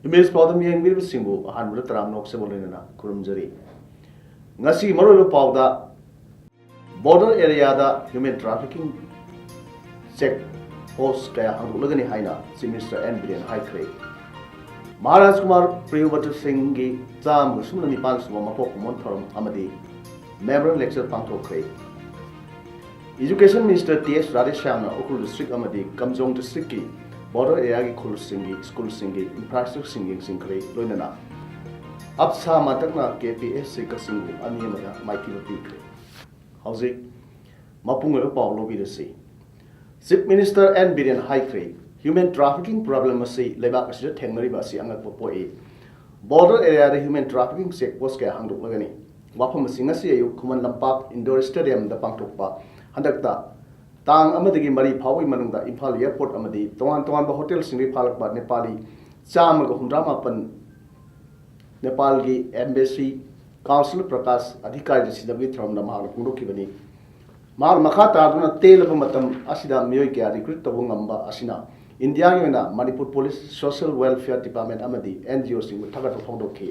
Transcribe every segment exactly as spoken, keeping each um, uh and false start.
Image ꯄꯥꯎꯗꯝ ꯌꯦꯡꯕꯤꯔꯤꯕꯁꯤꯡꯕꯨ ꯑꯍꯥꯟꯕꯗ ꯇꯔꯥꯝꯅ ꯑꯣꯛꯆꯕ ꯂꯣꯏꯅꯅ ꯈꯨꯔꯨꯝꯖꯔꯤ꯫ ꯉꯁꯤꯒꯤ ꯃꯔꯨꯑꯣꯏꯕ ꯄꯥꯎꯗ, ꯕꯣꯔꯗꯔ ꯑꯦꯔꯤꯌꯥꯗ ꯍ꯭ꯌꯨꯃꯦꯟ ꯇ꯭ꯔꯥꯐꯤꯀꯤꯡ ꯆꯦꯛ ꯄꯣꯁ ꯀꯌꯥ ꯍꯥꯡꯗꯣꯛꯂꯒꯅꯤ ꯍꯥꯏꯅ ꯆꯤꯐ ꯃꯤꯅꯤꯁꯇꯔ ꯑꯦꯟ ꯕꯤꯔꯦꯟ ꯍꯥꯏꯈ꯭ꯔꯦ꯫ ꯃꯍꯥꯔꯥꯖ ꯀꯨꯃꯥꯔ ꯄ꯭ꯔꯤꯌꯣꯕ꯭ꯔꯇ ꯁꯤꯡꯒꯤ ꯆꯥꯝꯃꯒ ꯁꯨꯞꯅ ꯅꯤꯄꯥꯟ ꯁꯨꯕ ꯃꯄꯣꯛ ꯀꯨꯝꯑꯣꯟ ꯊꯧꯔꯝ ꯑꯃꯗꯤ ꯃꯦꯃꯣꯔꯤꯌꯦꯜ ꯂꯦꯛꯆꯔ ꯄꯥꯡꯊꯣꯛꯈ꯭ꯔꯦ꯫ ꯏꯖꯨꯀꯦꯁꯟ ꯃꯤꯅꯤꯁꯇꯔ ꯇꯤ ꯑꯦꯁ ꯔꯥꯙꯦꯁ꯭ꯌꯥꯝꯅ ꯎꯈ꯭ꯔꯨꯜ ꯗꯤꯁꯇ꯭ꯔꯤꯛ ꯑꯃꯗꯤ ꯀꯝꯖꯣꯡ ꯗꯤꯁꯇ꯭ꯔꯤꯛꯀꯤ ꯕꯣꯔꯗꯔ ꯑꯦꯔꯤꯌꯥꯒꯤ ꯈꯨꯜꯁꯤꯡꯒꯤ ꯁ꯭ꯀꯨꯜꯁꯤꯡꯒꯤ ꯏꯟꯐ꯭ꯔꯥꯁ꯭ꯇ꯭ꯔꯛꯆꯔꯁꯤꯡ ꯌꯦꯡꯁꯤꯟꯈ꯭ꯔꯦ, ꯂꯣꯏꯅꯅ ꯑꯞꯁꯥ ꯃꯇꯛꯅ ꯀꯦ ꯄꯤ ꯑꯦꯁ ꯁꯤ ꯀꯛꯆꯤꯡꯕꯨ ꯑꯅꯤ ꯑꯃꯗ ꯃꯥꯏꯊꯤꯕ ꯄꯤꯈ꯭ꯔꯦ꯫ ꯍꯧꯖꯤꯛ ꯃꯄꯨꯡ ꯑꯣꯏꯕ ꯄꯥꯎ ꯂꯧꯕꯤꯔꯁꯤ꯫ ꯆꯤꯐ ꯃꯤꯅꯤꯁꯇꯔ ꯑꯦꯟ ꯕꯤꯔꯦꯟ ꯍꯥꯏꯈ꯭ꯔꯦ, ꯍ꯭ꯌꯨꯃꯦꯟ ꯇ꯭ꯔꯥꯐꯤꯀꯤꯡ ꯄ꯭ꯔꯣꯕ꯭ꯂꯦꯝ ꯑꯁꯤ ꯂꯩꯕꯥꯛ ꯑꯁꯤꯗ ꯊꯦꯡꯅꯔꯤꯕ ꯑꯁꯤ ꯑꯉꯛꯄ ꯄꯣꯛꯏ꯫ ꯕꯣꯔꯗꯔ ꯑꯦꯔꯤꯌꯥꯗ ꯍ꯭ꯌꯨꯃꯦꯟ ꯇ꯭ꯔꯥꯐꯤꯀꯤꯡ ꯆꯦꯛ ꯄꯣꯁ ꯀꯌꯥ ꯍꯥꯡꯗꯣꯛꯂꯒꯅꯤ꯫ ꯋꯥꯐꯝ ꯑꯁꯤ ꯉꯁꯤ ꯑꯌꯨꯛ ꯈꯨꯃꯟ ꯂꯝꯄꯥꯛ ꯏꯟꯗꯣꯔ ꯁ꯭ꯇꯦꯗꯤꯌꯝꯗ ꯄꯥꯡꯊꯣꯛꯄ ꯍꯟꯗꯛꯇ ꯇꯥꯡ ꯑꯃꯗꯒꯤ ꯃꯔꯤ ꯐꯥꯎꯕꯒꯤ ꯃꯅꯨꯡꯗ ꯏꯝꯐꯥꯜ ꯑꯦꯌꯔꯄꯣꯔꯠ ꯑꯃꯗꯤ ꯇꯣꯉꯥꯟ ꯇꯣꯉꯥꯟꯕ ꯍꯣꯇꯦꯜꯁꯤꯡꯗꯒꯤ ꯐꯥꯜꯂꯛꯄ ꯅꯦꯄꯥꯂꯤ ꯆꯥꯝꯃꯒ ꯍꯨꯝꯗ꯭ꯔꯥ ꯃꯥꯄꯟ ꯅꯦꯄꯥꯜꯒꯤ ꯑꯦꯝꯕꯦꯁꯤ ꯀꯥꯎꯟꯁꯤꯜ ꯄ꯭ꯔꯀꯥꯁ ꯑꯙꯤꯀꯥꯔꯤꯗ ꯁꯤꯟꯅꯕꯒꯤ ꯊꯧꯔꯝꯗ ꯃꯍꯥꯛꯅ ꯐꯣꯡꯗꯣꯛꯈꯤꯕꯅꯤ꯫ ꯃꯍꯥꯛꯅ ꯃꯈꯥ ꯇꯥꯗꯨꯅ ꯇꯦꯜꯂꯕ ꯃꯇꯝ ꯑꯁꯤꯗ ꯃꯤꯑꯣꯏ ꯀꯌꯥ ꯔꯤꯀ꯭ꯔꯨꯠ ꯇꯧꯕ ꯉꯝꯕ ꯑꯁꯤꯅ ꯏꯟꯗꯤꯌꯥꯒꯤ ꯑꯣꯏꯅ Manipur police, social welfare department ꯑꯃꯗꯤ ꯑꯦꯟ ꯖꯤ ꯑꯣꯁꯤꯡꯕꯨ ꯊꯥꯒꯠꯄ ꯐꯣꯡꯗꯣꯛꯈꯤ꯫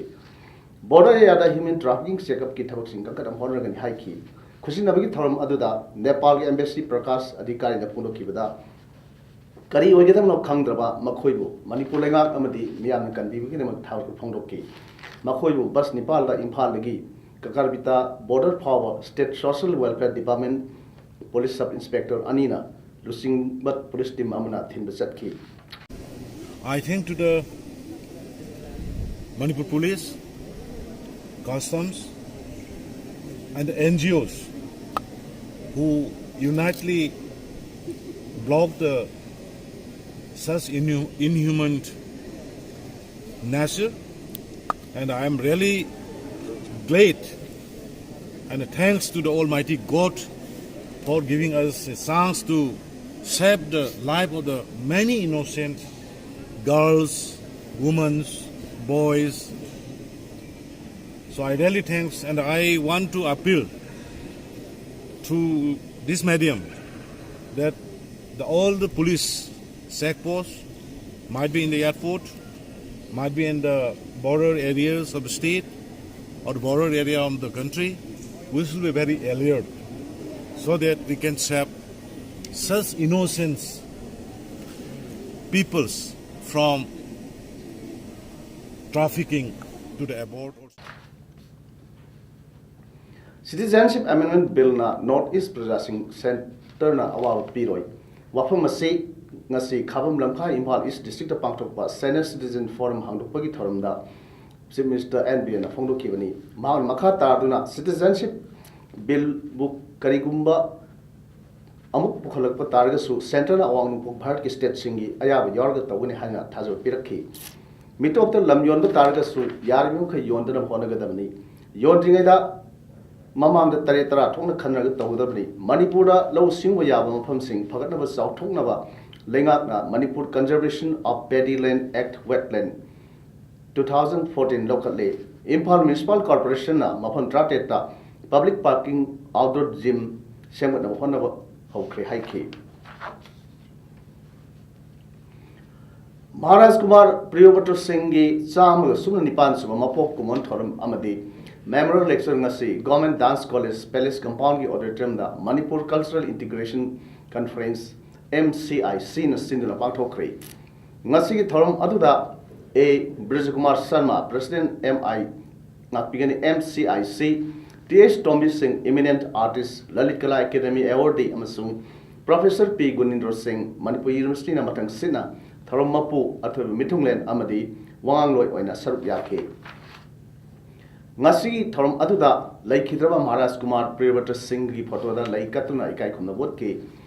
ꯕꯣꯔꯗꯔ ꯑꯦꯔꯤꯌꯥꯗ ꯍ꯭ꯌꯨꯃꯦꯟ ꯇ꯭ꯔꯥꯐꯤꯀꯤꯡ ꯆꯦꯛꯑꯞꯀꯤ ꯊꯕꯛꯁꯤꯡ ꯀꯟꯈꯠꯅꯕ ꯍꯣꯠꯅꯔꯒꯅꯤ ꯍꯥꯏꯈꯤ꯫ ꯈꯨꯠꯁꯤꯟꯅꯕꯒꯤ ꯊꯧꯔꯝ ꯑꯗꯨꯗ ꯅꯦꯄꯥꯜꯒꯤ ꯑꯦꯝꯕꯦꯁꯤ ꯄ꯭ꯔꯀꯥꯁ ꯑꯙꯤꯀꯥꯔꯤꯅ ꯐꯣꯡꯗꯣꯛꯈꯤꯕꯗ, ꯀꯔꯤ ꯑꯣꯏꯒꯗꯕꯅꯣ ꯈꯪꯗ꯭ꯔꯕ ꯃꯈꯣꯏꯕꯨ ꯃꯅꯤꯄꯨꯔ ꯂꯩꯉꯥꯛ ꯑꯃꯗꯤ ꯃꯤꯌꯥꯝꯅ ꯀꯟꯕꯤꯕꯒꯤꯗꯃꯛ ꯊꯥꯒꯠꯄ ꯐꯣꯡꯗꯣꯛꯈꯤ꯫ ꯃꯈꯣꯏꯕꯨ ꯕꯁ ꯅꯤꯄꯥꯜꯗ ꯏꯝꯐꯥꯜꯗꯒꯤ ꯀꯀꯔꯕꯤꯇꯥ ꯕꯣꯔꯗꯔ ꯐꯥꯎꯕ state social welfare department police sub inspector ꯑꯅꯤꯅ ꯂꯨꯆꯤꯡꯕ ꯄꯨꯂꯤꯁ ꯇꯤꯝ ꯑꯃꯅ ꯊꯤꯟꯕ ꯆꯠꯈꯤ꯫ I thank to the Manipur Police, Customs, and the N G Os who unitedly blocked the such inhu- inhuman nature And I am really glad and thanks to the Almighty God for giving us a chance to save the life of the many innocent girls, women, boys. So I really thanks, and I want to appeal through this medium that the, all the police checkposts might be in the airport, might be in the border areas of the state or the border area of the country, we should be very alert so that we can save such innocent peoples from trafficking to the abroad. Citizenship Amendment Bill ꯅ North East ꯄ꯭ꯔꯖꯥꯁꯤꯡ Centre ꯅ ꯑꯋꯥꯕ ꯄꯤꯔꯣꯏ꯫ ꯋꯥꯐꯝ ꯑꯁꯤ ꯉꯁꯤ ꯈꯥꯕꯝ ꯂꯝꯈꯥꯏ Imphal East District ꯇ ꯄꯥꯡꯊꯣꯛꯄ Senior Citizen Forum ꯍꯥꯡꯗꯣꯛꯄꯒꯤ ꯊꯧꯔꯝꯗ Chief Minister N Biren ꯅ ꯐꯣꯡꯗꯣꯛꯈꯤꯕꯅꯤ꯫ ꯃꯍꯥꯛꯅ ꯃꯈꯥ ꯇꯥꯗꯨꯅ Citizenship Bill ꯕꯨ ꯀꯔꯤꯒꯨꯝꯕ ꯑꯃꯨꯛ ꯄꯨꯈꯠꯂꯛꯄ ꯇꯥꯔꯒꯁꯨ Centre ꯅ ꯑꯋꯥꯡ ꯅꯣꯡꯄꯣꯛ ꯚꯥꯔꯠꯀꯤ state ꯁꯤꯡꯒꯤ ꯑꯌꯥꯕ ꯌꯥꯎꯔꯒ ꯇꯧꯒꯅꯤ ꯍꯥꯏꯅ ꯊꯥꯖꯕ ꯄꯤꯔꯛꯈꯤ꯫ ꯃꯤꯇꯣꯞꯇ ꯂꯝ ꯌꯣꯟꯕ ꯇꯥꯔꯒꯁꯨ ꯌꯥꯔꯤꯕ ꯃꯈꯩ ꯌꯣꯟꯗꯅꯕ ꯍꯣꯠꯅꯒꯗꯕꯅꯤ꯫ ꯌꯣꯟꯗ꯭ꯔꯤꯉꯩꯗ ꯃꯃꯥꯡꯗ ꯇꯔꯦꯠ ꯇꯔꯥ ꯊꯣꯛꯅ ꯈꯟꯅꯔꯒ ꯇꯧꯒꯗꯕꯅꯤ꯫ ꯃꯅꯤꯄꯨꯔꯗ ꯂꯧꯎ ꯁꯤꯡꯎꯕ ꯌꯥꯕ ꯃꯐꯝꯁꯤꯡ ꯐꯒꯠꯅꯕ ꯆꯥꯎꯊꯣꯛꯅꯕ ꯂꯩꯉꯥꯛꯅ Manipur Conservation of Paddy Land Act, Wetland two thousand fourteen ꯂꯧꯈꯠꯂꯦ꯫ Imphal Municipal Corporation ꯅ ꯃꯐꯝ ꯇꯔꯥꯇꯔꯦꯠꯇ public parking, outdoor gym ꯁꯦꯝꯒꯠꯅꯕ ꯍꯣꯠꯅꯕ ꯍꯧꯈ꯭ꯔꯦ ꯍꯥꯏꯈꯤ꯫ ꯃꯍꯥꯔꯥꯖ ꯀꯨꯃꯥꯔ ꯄ꯭ꯔꯤꯌꯣꯕ꯭ꯔꯇ ꯁꯤꯡꯒꯤ ꯆꯥꯝꯃꯒ ꯁꯨꯞꯅ ꯅꯤꯄꯥꯟ ꯁꯨꯕ ꯃꯄꯣꯛ ꯀꯨꯝꯑꯣꯟ ꯊꯧꯔꯝ ꯑꯃꯗꯤ Memorial Lecture ꯉꯁꯤ Government Dance College Palace Compound ꯒꯤ auditorium the Manipur Cultural Integration Conference, M C I C ꯅ ꯁꯤꯟꯗꯨꯅ ꯄꯥꯡꯊꯣꯛꯈ꯭ꯔꯦ꯫ ꯉꯁꯤꯒꯤ ꯊꯧꯔꯝ ꯑꯗꯨꯗ A ꯕ꯭ꯔꯖꯀꯨꯃꯥꯔ Sharma, President, M I ꯉꯥꯛꯄꯤꯒꯅꯤ, M C I C, T H ꯇꯣꯝꯕꯤ ꯁꯤꯡ, Eminent Artist, Lalit Kala Academy Awardee, ꯑꯃꯁꯨꯡ Professor P ꯒꯨꯅꯤꯟꯗ꯭ꯔꯣ ꯁꯤꯡ, Manipur University ꯅ ꯃꯊꯪꯁꯤꯠꯅ ꯊꯧꯔꯝ ꯃꯄꯨ, ꯑꯊꯣꯏꯕ ꯃꯤꯊꯨꯡꯂꯦꯟ ꯑꯃꯗꯤ ꯋꯥꯉꯥꯡꯂꯣꯏ ꯑꯣꯏꯅ ꯁꯔꯨꯛ ꯌꯥꯈꯤ꯫ ꯉꯁꯤꯒꯤ ꯊꯧꯔꯝ ꯑꯗꯨꯗ ꯂꯩꯈꯤꯗ꯭ꯔꯕ ꯃꯍꯥꯔꯥꯖ ꯀꯨꯃꯥꯔ ꯄ꯭ꯔꯤꯌꯕ꯭ꯔꯇ ꯁꯤꯡꯒꯤ photo ꯗ ꯂꯩ ꯀꯠꯇꯨꯅ ꯏꯀꯥꯏ ꯈꯨꯝꯅꯕ ꯎꯠꯈꯤ꯫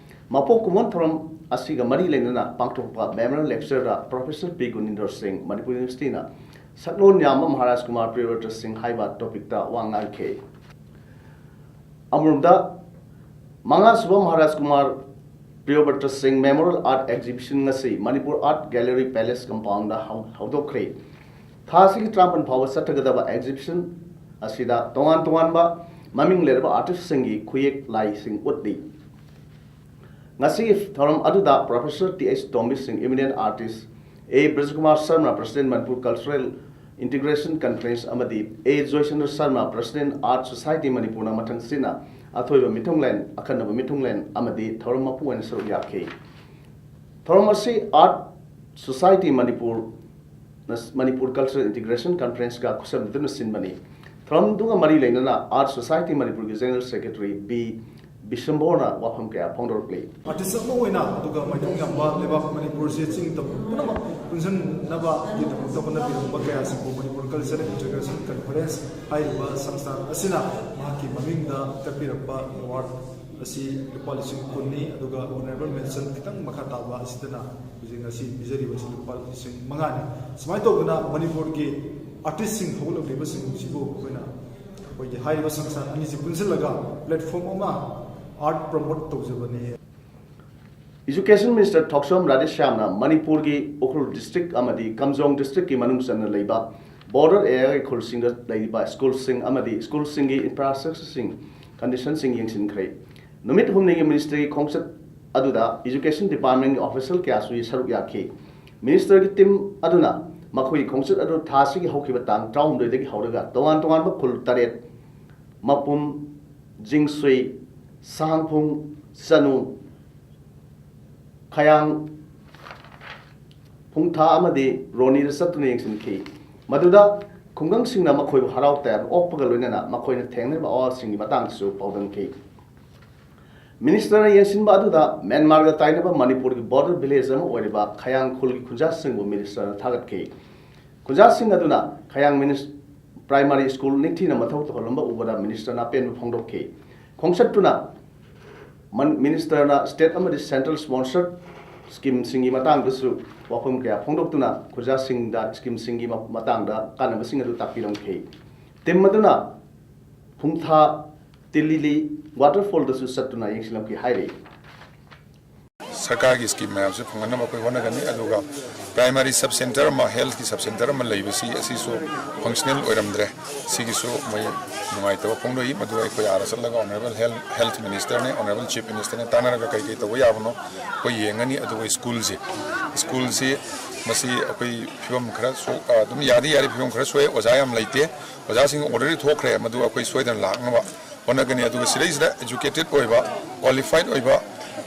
ꯃꯄꯣꯛ ꯀꯨꯝꯑꯣꯟ ꯊꯧꯔꯝ ꯑꯁꯤꯒ ꯃꯔꯤ ꯂꯩꯅꯅ ꯄꯥꯡꯊꯣꯛꯄ Memorial Lecture ꯗ Professor P ꯒꯨꯅꯤꯟꯗ꯭ꯔꯣ ꯁꯤꯡ, ꯃꯅꯤꯄꯨꯔ University ꯅ ꯁꯛꯂꯣꯟ ꯌꯥꯝꯕ ꯃꯍꯥꯔꯥꯖ ꯀꯨꯃꯥꯔ ꯄ꯭ꯔꯤꯌꯕ꯭ꯔꯇ ꯁꯤꯡ ꯍꯥꯏꯕ ꯇꯣꯄꯤꯛꯇ ꯋꯥ ꯉꯥꯡꯈꯤ꯫ ꯑꯃꯔꯣꯝꯗ, ꯃꯉꯥꯁꯨꯕ ꯃꯍꯥꯔꯥꯖ ꯀꯨꯃꯥꯔ ꯄ꯭ꯔꯤꯌꯕ꯭ꯔꯇ ꯁꯤꯡ ꯃꯦꯃꯣꯔꯤꯌꯦꯜ ꯑꯥꯔꯠ ꯑꯦꯛꯖꯤꯕꯤꯁꯟ ꯉꯁꯤ Manipur art gallery palace compound ꯍꯧ-, ꯍꯧꯗꯣꯛꯈ꯭ꯔꯦ꯫ ꯊꯥ ꯑꯁꯤꯒꯤ ꯇꯔꯥꯃꯥꯄꯟ ꯐꯥꯎꯕ ꯆꯠꯊꯒꯗꯕ ꯑꯦꯛꯖꯤꯕꯤꯁꯟ ꯑꯁꯤꯗ ꯇꯣꯉꯥꯟ ꯇꯣꯉꯥꯟꯕ ꯃꯃꯤꯡ ꯂꯩꯔꯕ ꯑꯥꯔꯇꯤꯁꯁꯤꯡꯒꯤ ꯈꯨꯌꯦꯛ ꯂꯥꯏꯁꯤꯡ ꯎꯠꯂꯤ꯫ ꯉꯁꯤꯒꯤ ꯊꯧꯔꯝ ꯑꯗꯨꯗ professor T H Tombi Singh, eminent artist, A Brajakumar Sharma, president, Manipur cultural integration conference, ꯑꯃꯗꯤ A Joisandra Sharma, president, art society ꯃꯅꯤꯄꯨꯔꯅ ꯃꯊꯪꯁꯤꯠꯅ ꯑꯊꯣꯏꯕ ꯃꯤꯊꯨꯡꯂꯦꯟ, ꯑꯈꯟꯅꯕ ꯃꯤꯊꯨꯡꯂꯦꯟ ꯑꯃꯗꯤ ꯊꯧꯔꯝ ꯃꯄꯨ ꯑꯣꯏꯅ ꯁꯔꯨꯛ ꯌꯥꯈꯤ꯫ ꯊꯧꯔꯝ ꯑꯁꯤ art society Manipur, Manipur cultural integration ꯀꯟꯐꯔꯦꯟꯁꯀ ꯈꯨꯠꯁꯝꯅꯗꯨꯅ ꯁꯤꯟꯕꯅꯤ꯫ ꯊꯧꯔꯝꯗꯨꯒ ꯃꯔꯤ ꯂꯩꯅꯅ ꯑꯥꯔꯠ ꯁꯣꯁꯥꯏꯇꯤ ꯃꯅꯤꯄꯨꯔꯒꯤ ꯖꯦꯅꯔꯦꯜ ꯁꯦꯀ꯭ꯔꯦꯇꯔꯤ ꯕꯤ ꯕꯤꯁꯝꯕꯣꯔꯅ ꯋꯥꯐꯝ ꯀꯌꯥ ꯐꯣꯡꯗꯣꯔꯛꯂꯤ꯫ ꯑꯥꯔꯇꯤꯁ ꯑꯃ ꯑꯣꯏꯅ ꯑꯗꯨꯒ ꯃꯥꯏꯊꯣꯡ ꯌꯥꯝꯕ ꯂꯩꯕꯥꯛ ꯃꯅꯤꯄꯨꯔꯁꯦ ꯆꯤꯡ ꯇꯝ ꯄꯨꯝꯅꯃꯛ ꯄꯨꯟꯁꯤꯟꯅꯕꯒꯤꯗꯃꯛꯇ ꯍꯣꯠꯅꯕꯤꯔꯝꯕ ꯀꯌꯥꯁꯤꯕꯨ ꯃꯅꯤꯄꯨꯔ ꯀꯜꯆꯔꯦꯜ ꯏꯟꯇꯤꯒ꯭ꯔꯦꯁꯟ ꯀꯟꯐꯔꯦꯟꯁ ꯍꯥꯏꯔꯤꯕ ꯁꯪꯁꯊꯥꯟ ꯑꯁꯤꯅ ꯃꯍꯥꯛꯀꯤ ꯃꯃꯤꯡꯗ ꯀꯠꯄꯤꯔꯛꯄ ꯑꯦꯋꯥꯔꯗ ꯑꯁꯤ ꯂꯨꯄꯥ ꯂꯤꯁꯤꯡ ꯀꯨꯟꯅꯤ꯫ ꯑꯗꯨꯒ ꯑꯣꯅꯔꯦꯕꯜ ꯃꯦꯟꯁꯟ ꯈꯤꯇꯪ ꯃꯈꯥ ꯇꯥꯕ ꯑꯁꯤꯗꯅ ꯍꯧꯖꯤꯛ ꯉꯁꯤ ꯄꯤꯖꯔꯤꯕꯁꯤ ꯂꯨꯄꯥ ꯂꯤꯁꯤꯡ ꯃꯉꯥꯅꯤ꯫ ꯁꯨꯃꯥꯏꯅ ꯇꯧꯗꯅ ꯃꯅꯤꯄꯨꯔꯒꯤ ꯑꯥꯔꯇꯤꯁꯁꯤꯡ ꯍꯧꯒꯠꯂꯛꯂꯤꯕꯁꯤꯡꯁꯤꯕꯨ ꯑꯩꯈꯣꯏꯅ ꯑꯩꯈꯣꯏꯒꯤ ꯍꯥꯏꯔꯤꯕ ꯁꯪꯁꯊꯥꯟ ꯑꯅꯤꯁꯤ ꯄꯨꯟꯁꯤꯜꯂꯒ ꯄ꯭ꯂꯦꯠꯐꯣꯝ ꯑꯃ ꯑꯥꯔꯠ ꯄ꯭ꯔꯃꯣꯠ ꯇꯧꯖꯕꯅꯤ꯫ ꯏꯖꯨꯀꯦꯁꯟ ꯃꯤꯅꯤꯁꯇꯔ ꯊꯣꯛꯆꯣꯝ ꯔꯥꯙꯦꯁ꯭ꯌꯥꯝꯅ ꯃꯅꯤꯄꯨꯔꯒꯤ ꯎꯈ꯭ꯔꯨꯜ ꯗꯤꯁꯇ꯭ꯔꯤꯛ ꯑꯃꯗꯤ ꯀꯝꯖꯣꯡ ꯗꯤꯁꯇ꯭ꯔꯤꯛꯀꯤ ꯃꯅꯨꯡ ꯆꯟꯅ ꯂꯩꯕ ꯕꯣꯔꯗꯔ ꯑꯦꯔꯤꯌꯥꯒꯤ ꯈꯨꯜꯁꯤꯡꯗ ꯂꯩꯔꯤꯕ ꯁ꯭ꯀꯨꯜꯁꯤꯡ ꯑꯃꯗꯤ ꯁ꯭ꯀꯨꯜꯁꯤꯡꯒꯤ ꯏꯟꯐ꯭ꯔꯥꯁ꯭ꯇ꯭ꯔꯛꯆꯔꯁꯤꯡ, ꯀꯟꯗꯤꯁꯟꯁꯤꯡ ꯌꯦꯡꯁꯤꯟꯈ꯭ꯔꯦ꯫ ꯅꯨꯃꯤꯠ ꯍꯨꯝꯅꯤꯒꯤ ꯃꯤꯅꯤꯁꯇ꯭ꯔꯤꯒꯤ ꯈꯣꯡꯆꯠ ꯑꯗꯨꯗ ꯏꯖꯨꯀꯦꯁꯟ ꯗꯤꯄꯥꯔꯠꯃꯦꯟꯒꯤ ꯑꯣꯐꯤꯁꯤꯌꯦꯜ ꯀꯌꯥꯁꯨ ꯁꯔꯨꯛ ꯌꯥꯈꯤ꯫ ꯃꯤꯅꯤꯁꯇꯔꯒꯤ ꯇꯤꯝ ꯑꯗꯨꯅ ꯃꯈꯣꯏꯒꯤ ꯈꯣꯡꯆꯠ ꯑꯗꯨ ꯊꯥ ꯑꯁꯤꯒꯤ ꯍꯧꯈꯤꯕ ꯇꯥꯡ ꯇꯔꯥꯍꯨꯝꯗꯣꯏꯗꯒꯤ ꯍꯧꯔꯒ ꯇꯣꯉꯥꯟ ꯇꯣꯉꯥꯟꯕ ꯈꯨꯜ ꯇꯔꯦꯠ, ꯃꯄꯨꯝ, ꯖꯤꯡꯁꯨꯏ, ꯁꯍꯥꯡꯐꯨꯡ, ꯆꯅꯨ, ꯈꯌꯥꯡ, ꯐꯨꯡꯊꯥ ꯑꯃꯗꯤ ꯔꯣꯅꯤꯗ ꯆꯠꯇꯨꯅ ꯌꯦꯡꯁꯤꯟꯈꯤ꯫ ꯃꯗꯨꯗ ꯈꯨꯡꯒꯪꯁꯤꯡꯅ ꯃꯈꯣꯏꯕꯨ ꯍꯔꯥꯎ ꯇꯌꯥꯝꯅ ꯑꯣꯛꯄꯒ ꯂꯣꯏꯅꯅ ꯃꯈꯣꯏꯅ ꯊꯦꯡꯅꯔꯤꯕ ꯑꯋꯥꯕꯁꯤꯡꯒꯤ ꯃꯇꯥꯡꯗꯁꯨ ꯄꯥꯎꯗꯝꯈꯤ꯫ ꯃꯤꯅꯤꯁꯇꯔꯅ ꯌꯦꯡꯁꯤꯟꯕ ꯑꯗꯨꯗ ꯃ꯭ꯌꯥꯟꯃꯥꯔꯒ ꯇꯥꯏꯅꯕ ꯃꯅꯤꯄꯨꯔꯒꯤ ꯕꯣꯔꯗꯔ ꯚꯤꯂꯦꯖ ꯑꯃ ꯑꯣꯏꯔꯤꯕ ꯈꯌꯥꯡ ꯈꯨꯜꯒꯤ ꯈꯨꯟꯖꯥꯁꯤꯡꯕꯨ ꯃꯤꯅꯤꯁꯇꯔꯅ ꯊꯥꯒꯠꯈꯤ꯫ ꯈꯨꯟꯖꯥꯁꯤꯡ ꯑꯗꯨꯅ ꯈꯌꯥꯡ ꯃꯤꯅꯤꯁ-, ꯄ꯭ꯔꯥꯏꯃꯥꯔꯤ ꯁ꯭ꯀꯨꯜ ꯅꯤꯡꯊꯤꯅ ꯃꯊꯧ ꯇꯧꯍꯜꯂꯝꯕ ꯎꯕꯗ ꯃꯤꯅꯤꯁꯇꯔꯅ ꯑꯄꯦꯟꯕ ꯐꯣꯡꯗꯣꯛꯈꯤ꯫ ꯈꯣꯡꯆꯠꯇꯨꯅ ꯃꯟ-, ꯃꯤꯅꯤꯁꯇꯔꯅ ꯁ꯭ꯇꯦꯠ ꯑꯃꯗꯤ ꯁꯦꯟꯇ꯭ꯔꯦꯜ ꯁ꯭ꯄꯣꯟꯁꯔ ꯁ꯭ꯀꯤꯝꯁꯤꯡꯒꯤ ꯃꯇꯥꯡꯗꯁꯨ ꯋꯥꯐꯝ ꯀꯌꯥ ꯐꯣꯡꯗꯣꯛꯇꯨꯅ ꯈꯨꯖꯥꯁꯤꯡꯗ ꯁ꯭ꯀꯤꯝꯁꯤꯡꯒꯤ ꯃ- ꯃꯇꯥꯡꯗ ꯀꯥꯟꯅꯕꯁꯤꯡ ꯑꯗꯨ ꯇꯥꯛꯄꯤꯔꯝꯈꯤ꯫ ꯇꯤꯝ ꯑꯗꯨꯅ ꯐꯨꯡꯊꯥ, ꯇꯤꯂꯤꯂꯤ ꯋꯥꯇꯔꯐꯣꯜꯗꯁꯨ ꯆꯠꯇꯨꯅ ꯌꯦꯡꯁꯤꯜꯂꯝꯈꯤ ꯍꯥꯏꯔꯤ꯫ ꯁꯔꯀꯥꯔꯒꯤ ꯁ꯭ꯀꯤꯝ ꯃꯌꯥꯝꯁꯦ ꯐꯪꯍꯟꯅꯕ ꯑꯩꯈꯣꯏ ꯍꯣꯠꯅꯒꯅꯤ꯫ ꯑꯗꯨꯒ ꯄ꯭ꯔꯥꯏꯃꯥꯔꯤ ꯁꯕ ꯁꯦꯟꯇꯔ ꯑꯃ, ꯍꯦꯜꯊꯀꯤ ꯁꯕ ꯁꯦꯟꯇꯔ ꯑꯃ ꯂꯩꯕꯁꯤ, ꯑꯁꯤꯁꯨ ꯐꯪꯁꯅꯦꯜ ꯑꯣꯏꯔꯝꯗ꯭ꯔꯦ꯫ ꯁꯤꯒꯤꯁꯨ ꯃꯣꯏ ꯅꯨꯡꯉꯥꯏꯇꯕ ꯐꯣꯡꯗꯣꯛꯏ꯫ ꯃꯗꯨ ꯑꯩꯈꯣꯏ ꯑꯥꯗ ꯆꯠꯂꯒ ꯑꯣꯅꯔꯦꯕꯜ ꯍꯦꯜꯊ ꯍꯦꯜꯊ ꯃꯤꯅꯤꯁꯇꯔꯅꯦ, ꯑꯣꯅꯔꯦꯕꯜ ꯆꯤꯐ ꯃꯤꯅꯤꯁꯇꯔꯅꯦ ꯇꯥꯟꯅꯔꯒ ꯀꯩ ꯀꯩ ꯇꯧꯕ ꯌꯥꯕꯅꯣ ꯑꯩꯈꯣꯏ ꯌꯦꯡꯒꯅꯤ꯫ ꯑꯗꯨꯒ ꯁ꯭ꯀꯨꯜꯁꯤ, ꯁ꯭ꯀꯨꯜꯁꯤ ꯃꯁꯤ ꯑꯩꯈꯣꯏ ꯐꯤꯕꯝ ꯈꯔ ꯁꯣꯛ-, ꯑꯗꯨꯝ ꯌꯥꯗꯤ ꯌꯥꯔꯤ, ꯐꯤꯕꯝ ꯈꯔ ꯁꯣꯛꯑꯦ, ꯑꯣꯖꯥ ꯌꯥꯝ ꯂꯩꯇꯦ꯫ ꯑꯣꯖꯥꯁꯤꯡ ꯑꯣꯜꯔꯦꯗꯤ ꯊꯣꯛꯈ꯭ꯔꯦ, ꯃꯗꯨ ꯑꯩꯈꯣꯏ ꯁꯣꯏꯗꯅ ꯂꯥꯛꯅꯕ ꯍꯣꯠꯅꯒꯅꯤ꯫ ꯑꯗꯨꯒ ꯁꯤꯗꯩꯁꯤꯗ ꯏꯖꯨꯀꯦꯇꯦꯠ ꯑꯣꯏꯕ, ꯀ꯭ꯋꯥꯂꯤꯐꯥꯏꯠ ꯑꯣꯏꯕ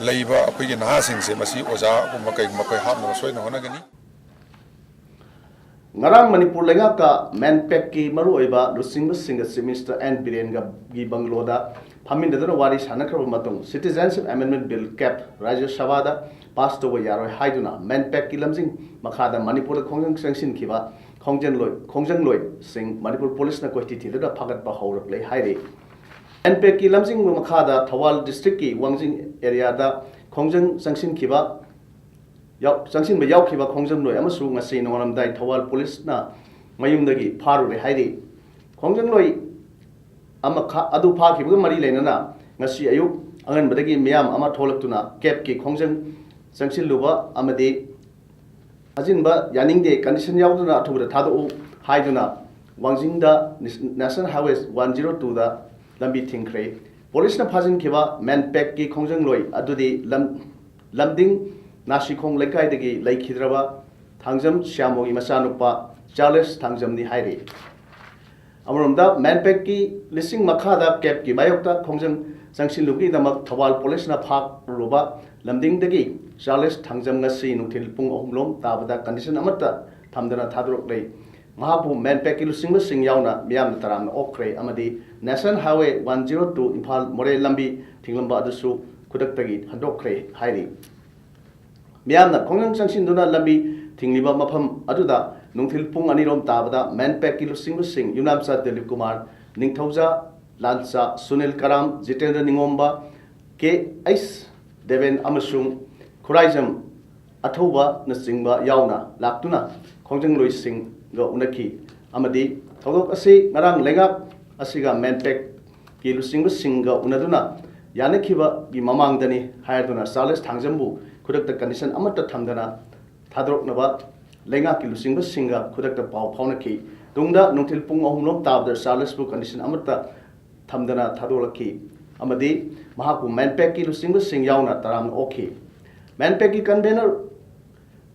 ꯂꯩꯕ ꯑꯩꯈꯣꯏꯒꯤ ꯅꯍꯥꯁꯤꯡꯁꯦ ꯃꯁꯤ ꯑꯣꯖꯥꯒꯨꯝꯕ ꯀꯩꯒꯨꯝꯕ ꯑꯩꯈꯣꯏ ꯍꯥꯞꯅꯕ ꯁꯣꯏꯗꯅ ꯍꯣꯠꯅꯒꯅꯤ꯫ ꯉꯔꯥꯡ ꯃꯅꯤꯄꯨꯔ ꯂꯩꯉꯥꯛꯀ ꯃꯦꯟꯄꯦꯛꯀꯤ ꯃꯔꯨꯑꯣꯏꯕ ꯂꯨꯆꯤꯡꯕꯁꯤꯡꯒ ꯆꯤꯐ ꯃꯤꯅꯤꯁꯇꯔ ꯑꯦꯟ ꯕꯤꯔꯦꯟꯒꯤ ꯕꯪꯒꯂꯣꯗ ꯐꯝꯃꯤꯟꯅꯗꯨꯅ ꯋꯥꯔꯤ ꯁꯥꯟꯅꯈ꯭ꯔꯕ ꯃꯇꯨꯡ, ꯁꯤꯇꯤꯖꯦꯟꯁꯤꯞ ꯑꯦꯃꯦꯟꯗꯃꯦꯟ ꯕꯤꯜ ꯀꯦꯞ ꯔꯥꯖ꯭ꯌ ꯁꯚꯥꯗ ꯄꯥꯁ ꯇꯧꯕ ꯌꯥꯔꯣꯏ ꯍꯥꯏꯗꯨꯅ ꯃꯦꯟꯄꯦꯛꯀꯤ ꯂꯝꯖꯤꯡ ꯃꯈꯥꯗ ꯃꯅꯤꯄꯨꯔꯗ ꯈꯣꯡꯖꯪ ꯆꯪꯁꯤꯟꯈꯤꯕ ꯈꯣꯡꯖꯪꯂꯣꯏ ꯈꯣꯡꯖꯪꯂꯣꯏꯁꯤꯡ ꯃꯅꯤꯄꯨꯔ ꯄꯨꯂꯤꯁꯅ ꯀꯣꯏꯊꯤ ꯊꯤꯗꯨꯅ ꯐꯥꯒꯠꯄ ꯍꯧꯔꯛꯂꯦ ꯍꯥꯏꯔꯤ꯫ ꯃꯦꯟꯄꯦꯛꯀꯤ ꯂꯝꯖꯤꯡꯕ ꯃꯈꯥꯗ ꯊꯧꯕꯥꯜ ꯗꯤꯁꯇ꯭ꯔꯤꯛꯀꯤ ꯋꯥꯡꯖꯤꯡ ꯑꯦꯔꯤꯌꯥꯗ ꯈꯣꯡꯖꯪ ꯆꯪꯁꯤꯟꯈꯤꯕ ꯌꯥꯎ-, ꯆꯪꯁꯤꯟꯕ ꯌꯥꯎꯈꯤꯕ ꯈꯣꯡꯖꯪꯂꯣꯏ ꯑꯃꯁꯨ ꯉꯁꯤ ꯅꯣꯡꯉꯥꯜꯂꯝꯗꯥꯏ ꯊꯧꯕꯥꯜ ꯄꯨꯂꯤꯁꯅ ꯃꯌꯨꯝꯗꯒꯤ ꯐꯥꯔꯨꯔꯦ ꯍꯥꯏꯔꯤ꯫ ꯈꯣꯡꯖꯪꯂꯣꯏ ꯑꯃꯈꯛ ꯑꯗꯨ ꯐꯥꯈꯤꯕꯒ ꯃꯔꯤ ꯂꯩꯅꯅ ꯉꯁꯤ ꯑꯌꯨꯛ ꯑꯉꯟꯕꯗꯒꯤ ꯃꯤꯌꯥꯝ ꯑꯃ ꯊꯣꯛꯂꯛꯇꯨꯅ ꯀꯦꯞꯀꯤ ꯈꯣꯡꯖꯪ ꯆꯪꯁꯤꯜꯂꯨꯕ ꯑꯃꯗꯤ ꯊꯥꯖꯤꯟꯕ ꯌꯥꯅꯤꯡꯗꯦ, ꯀꯟꯗꯤꯁꯟ ꯌꯥꯎꯗꯅ ꯑꯊꯨꯕꯗ ꯊꯥꯗꯣꯛꯎ ꯍꯥꯏꯗꯨꯅ ꯋꯥꯡꯖꯤꯡꯗ ꯅꯦꯁꯅꯦꯜ ꯍꯥꯏꯋꯦ ꯋꯥꯟ ꯖꯤꯔꯣ ꯇꯨꯗ ꯂꯝꯕꯤ ꯊꯤꯡꯈ꯭ꯔꯦ꯫ ꯄꯨꯂꯤꯁꯅ ꯐꯥꯖꯤꯟꯈꯤꯕ ꯃꯦꯟꯄꯦꯛꯀꯤ ꯈꯣꯡꯖꯪꯂꯣꯏ ꯑꯗꯨꯗꯤ ꯂꯝ-, ꯂꯝꯗꯤꯡ ꯅꯥꯁꯤꯈꯣꯡ ꯂꯩꯀꯥꯏꯗꯒꯤ ꯂꯩꯈꯤꯗ꯭ꯔꯕ ꯊꯥꯡꯖꯝ ꯁ꯭ꯌꯥꯃꯣꯒꯤ ꯃꯆꯥꯅꯨꯄꯥ ꯆꯥꯔꯂꯦꯁ ꯊꯥꯡꯖꯝꯅꯤ ꯍꯥꯏꯔꯤ꯫ ꯑꯃꯔꯣꯝꯗ ꯃꯦꯟꯄꯦꯛꯀꯤ ꯂꯤꯁꯤꯡ ꯃꯈꯥꯗ ꯀꯦꯞꯀꯤ ꯃꯥꯌꯣꯛꯇ ꯈꯣꯡꯖꯪ ꯆꯪꯁꯤꯜꯂꯨꯕꯒꯤꯗꯃꯛ ꯊꯧꯕꯥꯜ ꯄꯨꯂꯤꯁꯅ ꯐꯥꯔꯨꯕ ꯂꯝꯗꯤꯡꯗꯒꯤ ꯆꯥꯔꯂꯦꯁ ꯊꯥꯡꯖꯝ ꯉꯁꯤ ꯅꯨꯡꯊꯤꯜ ꯄꯨꯡ ꯑꯍꯨꯝ ꯂꯣꯝ ꯇꯥꯕꯗ ꯀꯟꯗꯤꯁꯟ ꯑꯃꯠꯇ ꯊꯝꯗꯅ ꯊꯥꯗꯣꯔꯛꯂꯦ꯫ ꯃꯍꯥꯛꯄꯨ ꯃꯦꯟꯄꯦꯛꯀꯤ ꯂꯨꯆꯤꯡꯕꯁꯤꯡ ꯌꯥꯎꯅ ꯃꯤꯌꯥꯝꯅ ꯇꯔꯥꯝꯅ ꯑꯣꯛꯈ꯭ꯔꯦ ꯑꯃꯗꯤ national highway one zero two Imphal ꯃꯣꯔꯦ ꯂꯝꯕꯤ ꯊꯤꯡꯂꯝꯕ ꯑꯗꯨꯁꯨ ꯈꯨꯗꯛꯇꯒꯤ ꯍꯟꯗꯣꯛꯈ꯭ꯔꯦ ꯍꯥꯏꯔꯤ꯫ ꯃꯤꯌꯥꯝꯅ ꯈꯣꯡꯖꯪ ꯆꯪꯁꯤꯟꯗꯨꯅ ꯂꯝꯕꯤ ꯊꯤꯡꯂꯤꯕ ꯃꯐꯝ ꯑꯗꯨꯗ ꯅꯨꯡꯊꯤꯜ ꯄꯨꯡ ꯑꯅꯤꯔꯣꯝ ꯇꯥꯕꯗ ꯃꯦꯟꯄꯦꯛꯀꯤ ꯂꯨꯆꯤꯡꯕꯁꯤꯡ ꯌꯨꯝꯅꯥꯝꯆꯥ ꯗꯤꯂꯤꯞ ꯀꯨꯃꯥꯔ, ꯅꯤꯡꯊꯧꯖꯥ ꯂꯥꯟꯆꯥ, ꯁꯨꯅꯤꯜ ꯀꯔꯥꯝ, ꯖꯤꯇꯦꯟꯗ꯭ꯔ ꯅꯤꯉꯣꯝꯕ, ꯀꯦ ꯑꯩꯆ ꯗꯦꯕꯦꯟ ꯑꯃꯁꯨꯡ ꯈꯨꯔꯥꯏꯖꯝ ꯑꯊꯧꯕꯅꯆꯤꯡꯕ ꯌꯥꯎꯅ ꯂꯥꯛꯇꯨꯅ ꯈꯣꯡꯖꯪꯂꯣꯏꯁꯤꯡꯒ ꯎꯅꯈꯤ꯫ ꯑꯃꯗꯤ ꯊꯧꯗꯣꯛ ꯑꯁꯤ ꯉꯔꯥꯡ ꯂꯩꯉꯥꯛ ꯑꯁꯤꯒ ꯃꯦꯟꯄꯦꯛꯀꯤ ꯂꯨꯆꯤꯡꯕꯁꯤꯡꯒ ꯎꯅꯗꯨꯅ ꯌꯥꯅꯈꯤꯕꯒꯤ ꯃꯃꯥꯡꯗꯅꯤ ꯍꯥꯏꯗꯨꯅ ꯆꯥꯔꯂꯦꯁ ꯊꯥꯡꯖꯝꯕꯨ ꯈꯨꯗꯛꯇ ꯀꯟꯗꯤꯁꯟ ꯑꯃꯠꯇ ꯊꯝꯗꯅ ꯊꯥꯗꯣꯔꯛꯅꯕ ꯂꯩꯉꯥꯛꯀꯤ ꯂꯨꯆꯤꯡꯕꯁꯤꯡꯒ ꯈꯨꯗꯛꯇ ꯄꯥꯎ ꯐꯥꯎꯅꯈꯤ꯫ ꯇꯨꯡꯗ ꯅꯨꯡꯊꯤꯜ ꯄꯨꯡ ꯑꯍꯨꯝ ꯂꯣꯝ ꯇꯥꯕꯗ ꯆꯥꯔꯂꯦꯁꯄꯨ ꯀꯟꯗꯤꯁꯟ ꯑꯃꯠꯇ ꯊꯝꯗꯅ ꯊꯥꯗꯣꯛꯂꯛꯈꯤ ꯑꯃꯗꯤ ꯃꯍꯥꯛꯄꯨ ꯃꯦꯟꯄꯦꯛꯀꯤ ꯂꯨꯆꯤꯡꯕꯁꯤꯡ ꯌꯥꯎꯅ ꯇꯔꯥꯝꯅ ꯑꯣꯛꯈꯤ꯫ ꯃꯦꯟꯄꯦꯛꯀꯤ ꯀꯟꯚꯦꯅꯔ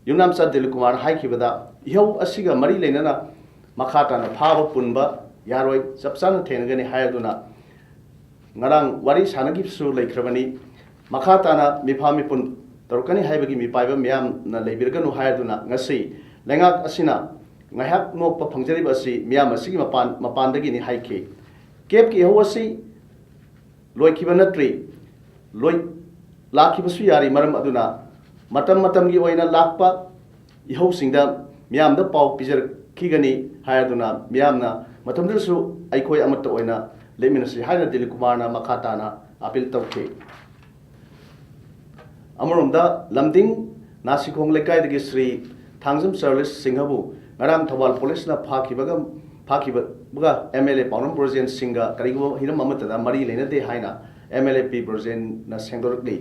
ꯌꯨꯝꯅꯥꯝꯆꯥ ꯗꯤꯂꯤꯞ ꯀꯨꯃꯥꯔꯅ ꯍꯥꯏꯈꯤꯕꯗ, ꯏꯍꯧ ꯑꯁꯤꯒ ꯃꯔꯤ ꯂꯩꯅꯅ ꯃꯈꯥ ꯇꯥꯅ ꯐꯥꯕ ꯄꯨꯟꯕ ꯌꯥꯔꯣꯏ, ꯆꯞ ꯆꯥꯅ ꯊꯦꯡꯅꯒꯅꯤ ꯍꯥꯏꯗꯨꯅ ꯉꯔꯥꯡ ꯋꯥꯔꯤ ꯁꯥꯟꯅꯈꯤꯕꯁꯨ ꯂꯩꯈ꯭ꯔꯕꯅꯤ꯫ ꯃꯈꯥ ꯇꯥꯅ ꯃꯤꯐꯥ ꯃꯤꯄꯨꯟ ꯇꯧꯔꯛꯀꯅꯤ ꯍꯥꯏꯕꯒꯤ ꯃꯤꯄꯥꯏꯕ ꯃꯤꯌꯥꯝꯅ ꯂꯩꯕꯤꯔꯒꯅꯨ ꯍꯥꯏꯗꯨꯅ ꯉꯁꯤ ꯂꯩꯉꯥꯛ ꯑꯁꯤꯅ ꯉꯥꯏꯍꯥꯛ ꯅꯣꯛꯄ ꯐꯪꯖꯔꯤꯕ ꯑꯁꯤ ꯃꯤꯌꯥꯝ ꯑꯁꯤꯒꯤ ꯃꯄꯥꯟ, ꯃꯄꯥꯟꯗꯒꯤꯅꯤ ꯍꯥꯏꯈꯤ꯫ ꯀꯦꯞꯀꯤ ꯏꯍꯧ ꯑꯁꯤ ꯂꯣꯏꯈꯤꯕ ꯅꯠꯇ꯭ꯔꯤ, ꯂꯣꯏ, ꯂꯥꯛꯈꯤꯕꯁꯨ ꯌꯥꯔꯤ꯫ ꯃꯔꯝ ꯑꯗꯨꯅ ꯃꯇꯝ ꯃꯇꯝꯒꯤ ꯑꯣꯏꯅ ꯂꯥꯛꯄ ꯏꯍꯧꯁꯤꯡꯗ ꯃꯤꯌꯥꯝꯗ ꯄꯥꯎ ꯄꯤꯖꯔꯛꯈꯤꯒꯅꯤ ꯍꯥꯏꯗꯨꯅ ꯃꯤꯌꯥꯝꯅ ꯃꯇꯝꯗꯨꯗꯁꯨ ꯑꯩꯈꯣꯏ ꯑꯃꯠꯇ ꯑꯣꯏꯅ ꯂꯦꯞꯃꯤꯟꯅꯁꯤ ꯍꯥꯏꯅ ꯗꯤꯂꯤꯞ ꯀꯨꯃꯥꯔꯅ ꯃꯈꯥ ꯇꯥꯅ ꯑꯥꯄꯤꯜ ꯇꯧꯈꯤ꯫ ꯑꯃꯔꯣꯝꯗ ꯂꯝꯗꯤꯡ ꯅꯥꯁꯤꯈꯣꯡ ꯂꯩꯀꯥꯏꯗꯒꯤ ꯁ꯭ꯔꯤ ꯊꯥꯡꯖꯝ ꯆꯥꯔꯂꯦꯁ ꯁꯤꯡꯍꯕꯨ ꯉꯔꯥꯡ ꯊꯧꯕꯥꯜ ꯄꯨꯂꯤꯁꯅ ꯐꯥꯈꯤꯕꯒ, ꯐꯥꯈꯤꯕꯒ ꯑꯦꯝ ꯑꯦꯜ ꯑꯦ ꯄꯥꯎꯅꯝ ꯕ꯭ꯔꯣꯖꯦꯟ ꯁꯤꯡꯒ ꯀꯔꯤꯒꯨꯝꯕ ꯍꯤꯔꯝ ꯑꯃꯠꯇꯗ ꯃꯔꯤ ꯂꯩꯅꯗꯦ ꯍꯥꯏꯅ ꯑꯦꯝ ꯑꯦꯜ ꯑꯦ ꯄꯤ ꯕ꯭ꯔꯣꯖꯦꯟꯅ ꯁꯦꯡꯗꯣꯔꯛꯂꯤ꯫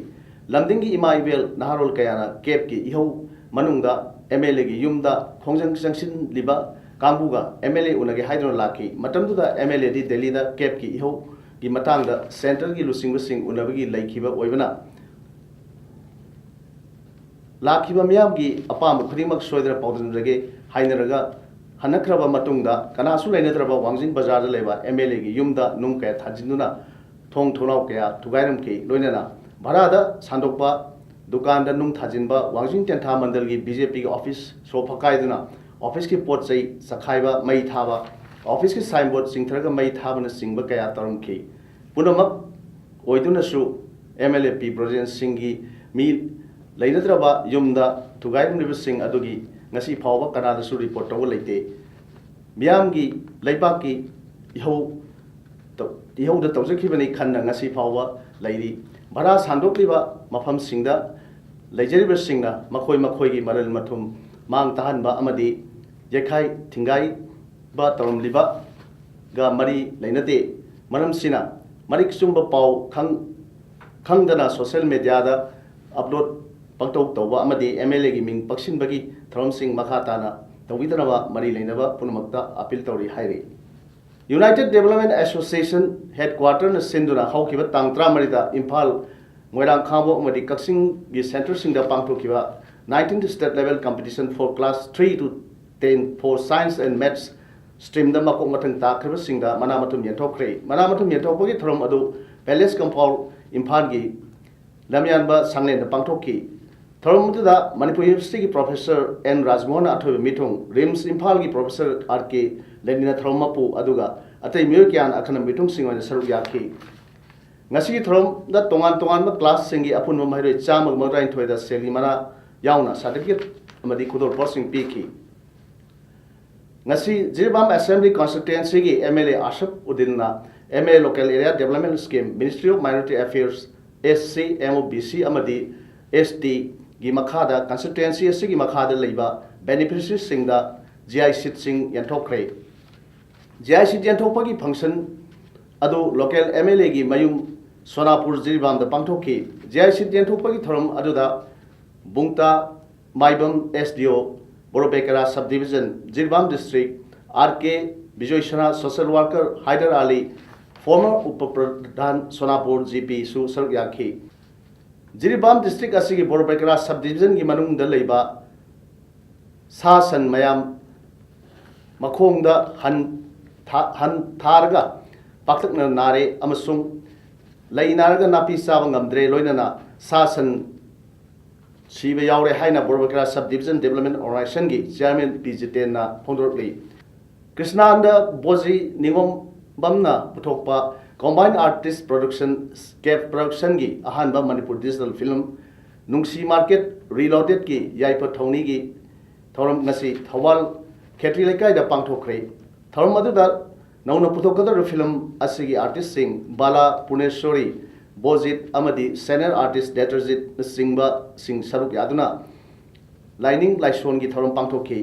ꯂꯝꯗꯤꯡꯒꯤ ꯏꯃꯥ ꯏꯕꯦꯜ ꯅꯍꯥꯔꯣꯜ ꯀꯌꯥꯅ ꯀꯦꯞꯀꯤ ꯏꯍꯧ ꯃꯅꯨꯡꯗ ꯑꯦꯝ ꯑꯦꯜ ꯑꯦꯒꯤ ꯌꯨꯝꯗ ꯈꯣꯡꯖꯪ ꯆꯪꯁꯤꯜꯂꯤꯕ ꯀꯥꯡꯕꯨꯒ ꯑꯦꯝ ꯑꯦꯜ ꯑꯦ ꯎꯅꯒꯦ ꯍꯥꯏꯗꯨꯅ ꯂꯥꯛꯈꯤ꯫ ꯃꯇꯝꯗꯨꯗ ꯑꯦꯝ ꯑꯦꯜ ꯑꯦꯗꯤ ꯗꯦꯜꯂꯤꯗ ꯀꯦꯞꯀꯤ ꯏꯍꯧꯒꯤ ꯃꯇꯥꯡꯗ ꯁꯦꯟꯇꯔꯒꯤ ꯂꯨꯆꯤꯡꯕꯁꯤꯡ ꯎꯅꯕꯒꯤ ꯂꯩꯈꯤꯕ ꯑꯣꯏꯕꯅ, ꯂꯥꯛꯈꯤꯕ ꯃꯤꯌꯥꯝꯒꯤ ꯑꯄꯥꯝꯕ ꯈꯨꯗꯤꯡꯃꯛ ꯁꯣꯏꯗꯅ ꯄꯥꯎꯗꯝꯖꯒꯦ ꯍꯥꯏꯅꯔꯒ ꯍꯟꯅꯈ꯭ꯔꯕ ꯃꯇꯨꯡꯗ, ꯀꯅꯥꯁꯨ ꯂꯩꯅꯗ꯭ꯔꯕ ꯋꯥꯡꯖꯤꯡ ꯕꯖꯥꯔꯗ ꯂꯩꯕ ꯑꯦꯝ ꯑꯦꯜ ꯑꯦꯒꯤ ꯌꯨꯝꯗ ꯅꯨꯡ ꯀꯌꯥ ꯊꯥꯖꯤꯟꯗꯨꯅ ꯊꯣꯡ ꯊꯣꯡꯅꯥꯎ ꯀꯌꯥ ꯊꯨꯒꯥꯏꯔꯝꯈꯤ꯫ ꯂꯣꯏꯅꯅ ꯚꯔꯥꯗ ꯁꯥꯟꯗꯣꯛꯄ ꯗꯨꯀꯥꯟꯗ ꯅꯨꯡ ꯊꯥꯖꯤꯟꯕ, ꯋꯥꯡꯖꯤꯡ ꯇꯦꯟꯊꯥ ꯃꯟꯗꯜꯒꯤ ꯕꯤ ꯖꯦ ꯄꯤꯒꯤ ꯑꯣꯐꯤꯁ ꯁꯣ ꯐꯛꯀꯥꯏꯗꯨꯅ ꯑꯣꯐꯤꯁꯀꯤ ꯄꯣꯠ ꯆꯩ ꯆꯈꯥꯏꯕ, ꯃꯩ ꯊꯥꯕ, ꯑꯣꯐꯤꯁꯀꯤ ꯁꯥꯏꯟꯕꯣꯔꯗ ꯆꯤꯡꯊꯔꯒ ꯃꯩ ꯊꯥꯕꯅꯆꯤꯡꯕ ꯀꯌꯥ ꯇꯧꯔꯝꯈꯤ꯫ ꯄꯨꯝꯅꯃꯛ ꯑꯣꯏꯗꯨꯅꯁꯨ ꯑꯦꯝ ꯑꯦꯜ ꯑꯦ ꯄꯤ ꯕ꯭ꯔꯣꯖꯦꯟ ꯁꯤꯡꯒꯤ ꯃꯤ ꯂꯩꯅꯗ꯭ꯔꯕ ꯌꯨꯝꯗ ꯊꯨꯒꯥꯏꯔꯝꯂꯤꯕꯁꯤꯡ ꯑꯗꯨꯒꯤ ꯉꯁꯤ ꯐꯥꯎꯕ ꯀꯅꯥꯗꯁꯨ ꯔꯤꯄꯣꯔꯠ ꯇꯧꯕ ꯂꯩꯇꯦ꯫ ꯃꯤꯌꯥꯝꯒꯤ, ꯂꯩꯕꯥꯛꯀꯤ ꯏꯍꯧ ꯇꯧ-, ꯏꯍꯧꯗ ꯇꯧꯖꯈꯤꯕꯅꯤ ꯈꯟꯅ ꯉꯁꯤ ꯐꯥꯎꯕ ꯂꯩꯔꯤ꯫ ꯚꯔꯥ ꯁꯥꯟꯗꯣꯛꯂꯤꯕ ꯃꯐꯝꯁꯤꯡꯗ ꯂꯩꯖꯔꯤꯕꯁꯤꯡꯅ ꯃꯈꯣꯏ ꯃꯈꯣꯏꯒꯤ ꯃꯔꯜ ꯃꯊꯨꯝ ꯃꯥꯡ ꯇꯥꯍꯟꯕ ꯑꯃꯗꯤ ꯌꯩꯈꯥꯏ ꯊꯤꯡꯒꯥꯏꯕ ꯇꯧꯔꯝꯂꯤꯕꯒ ꯃꯔꯤ ꯂꯩꯅꯗꯦ꯫ ꯃꯔꯝꯁꯤꯅ ꯃꯔꯤꯛ ꯆꯨꯝꯕ ꯄꯥꯎ ꯈꯪ-, ꯈꯪꯗꯅ social mediaꯗ upload ꯄꯪꯇꯧ ꯇꯧꯕ ꯑꯃꯗꯤ MLAꯒꯤ ꯃꯤꯡ ꯄꯛꯁꯤꯟꯕꯒꯤ ꯊꯧꯔꯝꯁꯤꯡ ꯃꯈꯥ ꯇꯥꯅ ꯇꯧꯕꯤꯗꯅꯕ ꯃꯔꯤ ꯂꯩꯅꯕ ꯄꯨꯝꯅꯃꯛꯇ appeal ꯇꯧꯔꯤ ꯍꯥꯏꯔꯤ꯫ United Development Association headquarterꯅ ꯁꯤꯟꯗꯨꯅ ꯍꯧꯈꯤꯕ ꯇꯥꯡ ꯇꯔꯥꯃꯔꯤꯗ ꯏꯝꯐꯥꯜ, ꯃꯣꯏꯔꯥꯡ, ꯈꯥꯡꯉꯕꯣꯛ ꯑꯃꯗꯤ ꯀꯛꯆꯤꯡꯒꯤ centreꯁꯤꯡꯗ ꯄꯥꯡꯊꯣꯛꯈꯤꯕ nineteenth state level competition for class three to ten for science and maths streamꯗ ꯃꯀꯣꯛ ꯃꯊꯪ ꯇꯥꯈ꯭ꯔꯤꯕꯁꯤꯡꯗ ꯃꯅꯥ ꯃꯊꯨꯝ ꯌꯦꯟꯊꯣꯛꯈ꯭ꯔꯦ꯫ ꯃꯅꯥ ꯃꯊꯨꯝ ꯌꯦꯟꯊꯣꯛꯄꯒꯤ ꯊꯧꯔꯝ ꯑꯗꯨ Palace Compound ꯏꯝꯐꯥꯜꯒꯤ ꯂꯝꯌꯥꯟꯕ ꯁꯪꯂꯦꯟꯗ ꯄꯥꯡꯊꯣꯛꯈꯤ꯫ ꯊꯧꯔꯝ ꯑꯗꯨꯗ ꯃꯅꯤꯄꯨꯔ Universityꯒꯤ Professor N ꯔꯥꯖꯃꯣꯍꯟꯅ ꯑꯊꯣꯏꯕ ꯃꯤꯊꯨꯡ, RIMS ꯏꯝꯐꯥꯜꯒꯤ Professor R K ꯂꯦꯅꯤꯟꯅ ꯊꯧꯔꯝ ꯃꯄꯨ, ꯑꯗꯨꯒ ꯑꯇꯩ ꯃꯤꯑꯣꯏ ꯀꯌꯥꯅ ꯑꯈꯟꯅꯕ ꯃꯤꯊꯨꯡꯁꯤꯡ ꯑꯣꯏꯅ ꯁꯔꯨꯛ ꯌꯥꯈꯤ꯫ ꯉꯁꯤꯒꯤ ꯊꯧꯔꯝꯗ ꯇꯣꯉꯥꯟ ꯇꯣꯉꯥꯟꯕ classꯁꯤꯡꯒꯤ ꯑꯄꯨꯟꯕ ꯃꯍꯩꯔꯣꯏ ꯆꯥꯝꯃꯒ ꯃꯧꯗ꯭ꯔꯥꯅꯤꯊꯣꯏꯗ ꯁꯦꯜꯒꯤ ꯃꯅꯥ ꯌꯥꯎꯅ certificate ꯑꯃꯗꯤ ꯈꯨꯗꯣꯜꯄꯣꯠꯁꯤꯡ ꯄꯤꯈꯤ꯫ ꯉꯁꯤ Jiribam Assembly Constituencyꯒꯤ MLA ꯑꯥꯁꯤꯐ ꯎꯗꯤꯟꯅ MLA Local Area Development Scheme, Ministry of Minority Affairs, SC, MOBC ꯑꯃꯗꯤ STꯒꯤ ꯃꯈꯥꯗ constituency ꯑꯁꯤꯒꯤ ꯃꯈꯥꯗ ꯂꯩꯕ beneficiaryꯁꯤꯡꯗ GI sheetꯁꯤꯡ ꯌꯦꯟꯊꯣꯛꯈ꯭ꯔꯦ꯫ GI sheet ꯌꯦꯟꯊꯣꯛꯄꯒꯤ function ꯑꯗꯨ local MLAꯒꯤ ꯃꯌꯨꯝ ꯁꯣꯅꯥꯄꯨꯔ ꯖꯤꯔꯤꯕꯥꯝꯗ ꯄꯥꯡꯊꯣꯛꯈꯤ꯫ GI sheet ꯌꯦꯟꯊꯣꯛꯄꯒꯤ ꯊꯧꯔꯝ ꯑꯗꯨꯗ ꯕꯨꯡꯇꯥ ꯃꯥꯏꯕꯝ, SDO, ꯕꯣꯔꯣꯕꯦꯀꯔꯥ Subdivision, Jiribam District, R K ꯕꯤꯖꯣꯏꯁꯅꯥ, social worker Hyder ꯑꯂꯤ, former ꯎꯄ ꯄ꯭ꯔꯙꯥꯟ ꯁꯣꯅꯥꯄꯨꯔ GPꯁꯨ ꯁꯔꯨꯛ ꯌꯥꯈꯤ꯫ ꯖꯤꯔꯤꯕꯥꯝ District ꯑꯁꯤꯒꯤ ꯕꯣꯔꯣꯕꯦꯀꯔꯥ Subdivisionꯒꯤ ꯃꯅꯨꯡꯗ ꯂꯩꯕ ꯁꯥ ꯁꯟ ꯃꯌꯥꯝ ꯃꯈꯣꯡꯗ ꯍꯟ ꯊꯥ-, ꯍꯟ ꯊꯥꯔꯒ ꯄꯥꯛꯇꯛꯅꯅ ꯅꯥꯔꯦ ꯑꯃꯁꯨꯡ ꯂꯩ ꯅꯥꯔꯒ ꯅꯥꯄꯤ ꯆꯥꯕ ꯉꯝꯗ꯭ꯔꯦ, ꯂꯣꯏꯅꯅ ꯁꯥ ꯁꯟ ꯁꯤꯕ ꯌꯥꯎꯔꯦ ꯍꯥꯏꯅ ꯕꯣꯔꯣꯕꯦꯀꯔꯥ Subdivision Development Organizationꯒꯤ Chairman P ꯖꯤꯇꯦꯟꯅ ꯐꯣꯡꯗꯣꯔꯛꯂꯤ꯫ ꯀ꯭ꯔꯤꯁꯅꯥꯅꯟꯗ ꯕꯣꯖꯤ ꯅꯤꯉꯣꯝꯕꯝꯅ ꯄꯨꯊꯣꯛꯄ Combined Artist Production, CAF Productionꯒꯤ ꯑꯍꯥꯟꯕ ꯃꯅꯤꯄꯨꯔ digital film ꯅꯨꯡꯁꯤ Market Reloadedꯀꯤ ꯌꯥꯏꯐ ꯊꯧꯅꯤꯒꯤ ꯊꯧꯔꯝ ꯉꯁꯤ ꯊꯧꯕꯥꯜ ꯈꯦꯇ꯭ꯔꯤ ꯂꯩꯀꯥꯏꯗ ꯄꯥꯡꯊꯣꯛꯈ꯭ꯔꯦ꯫ ꯊꯧꯔꯝ ꯑꯗꯨꯗ ꯅꯧꯅ ꯄꯨꯊꯣꯛꯀꯗꯧꯔꯤꯕ film ꯑꯁꯤꯒꯤ artistꯁꯤꯡ ꯕꯥꯂꯥ ꯄꯨꯔꯅꯦꯁꯣꯔꯤ, ꯕꯣꯖꯤꯠ ꯑꯃꯗꯤ senior artist ꯗꯦꯇ꯭ꯔꯖꯤꯠꯅꯆꯤꯡꯕꯁꯤꯡ ꯁꯔꯨꯛ ꯌꯥꯗꯨꯅ ꯂꯥꯏꯅꯤꯡ ꯂꯥꯏꯁꯣꯟꯒꯤ ꯊꯧꯔꯝ ꯄꯥꯡꯊꯣꯛꯈꯤ꯫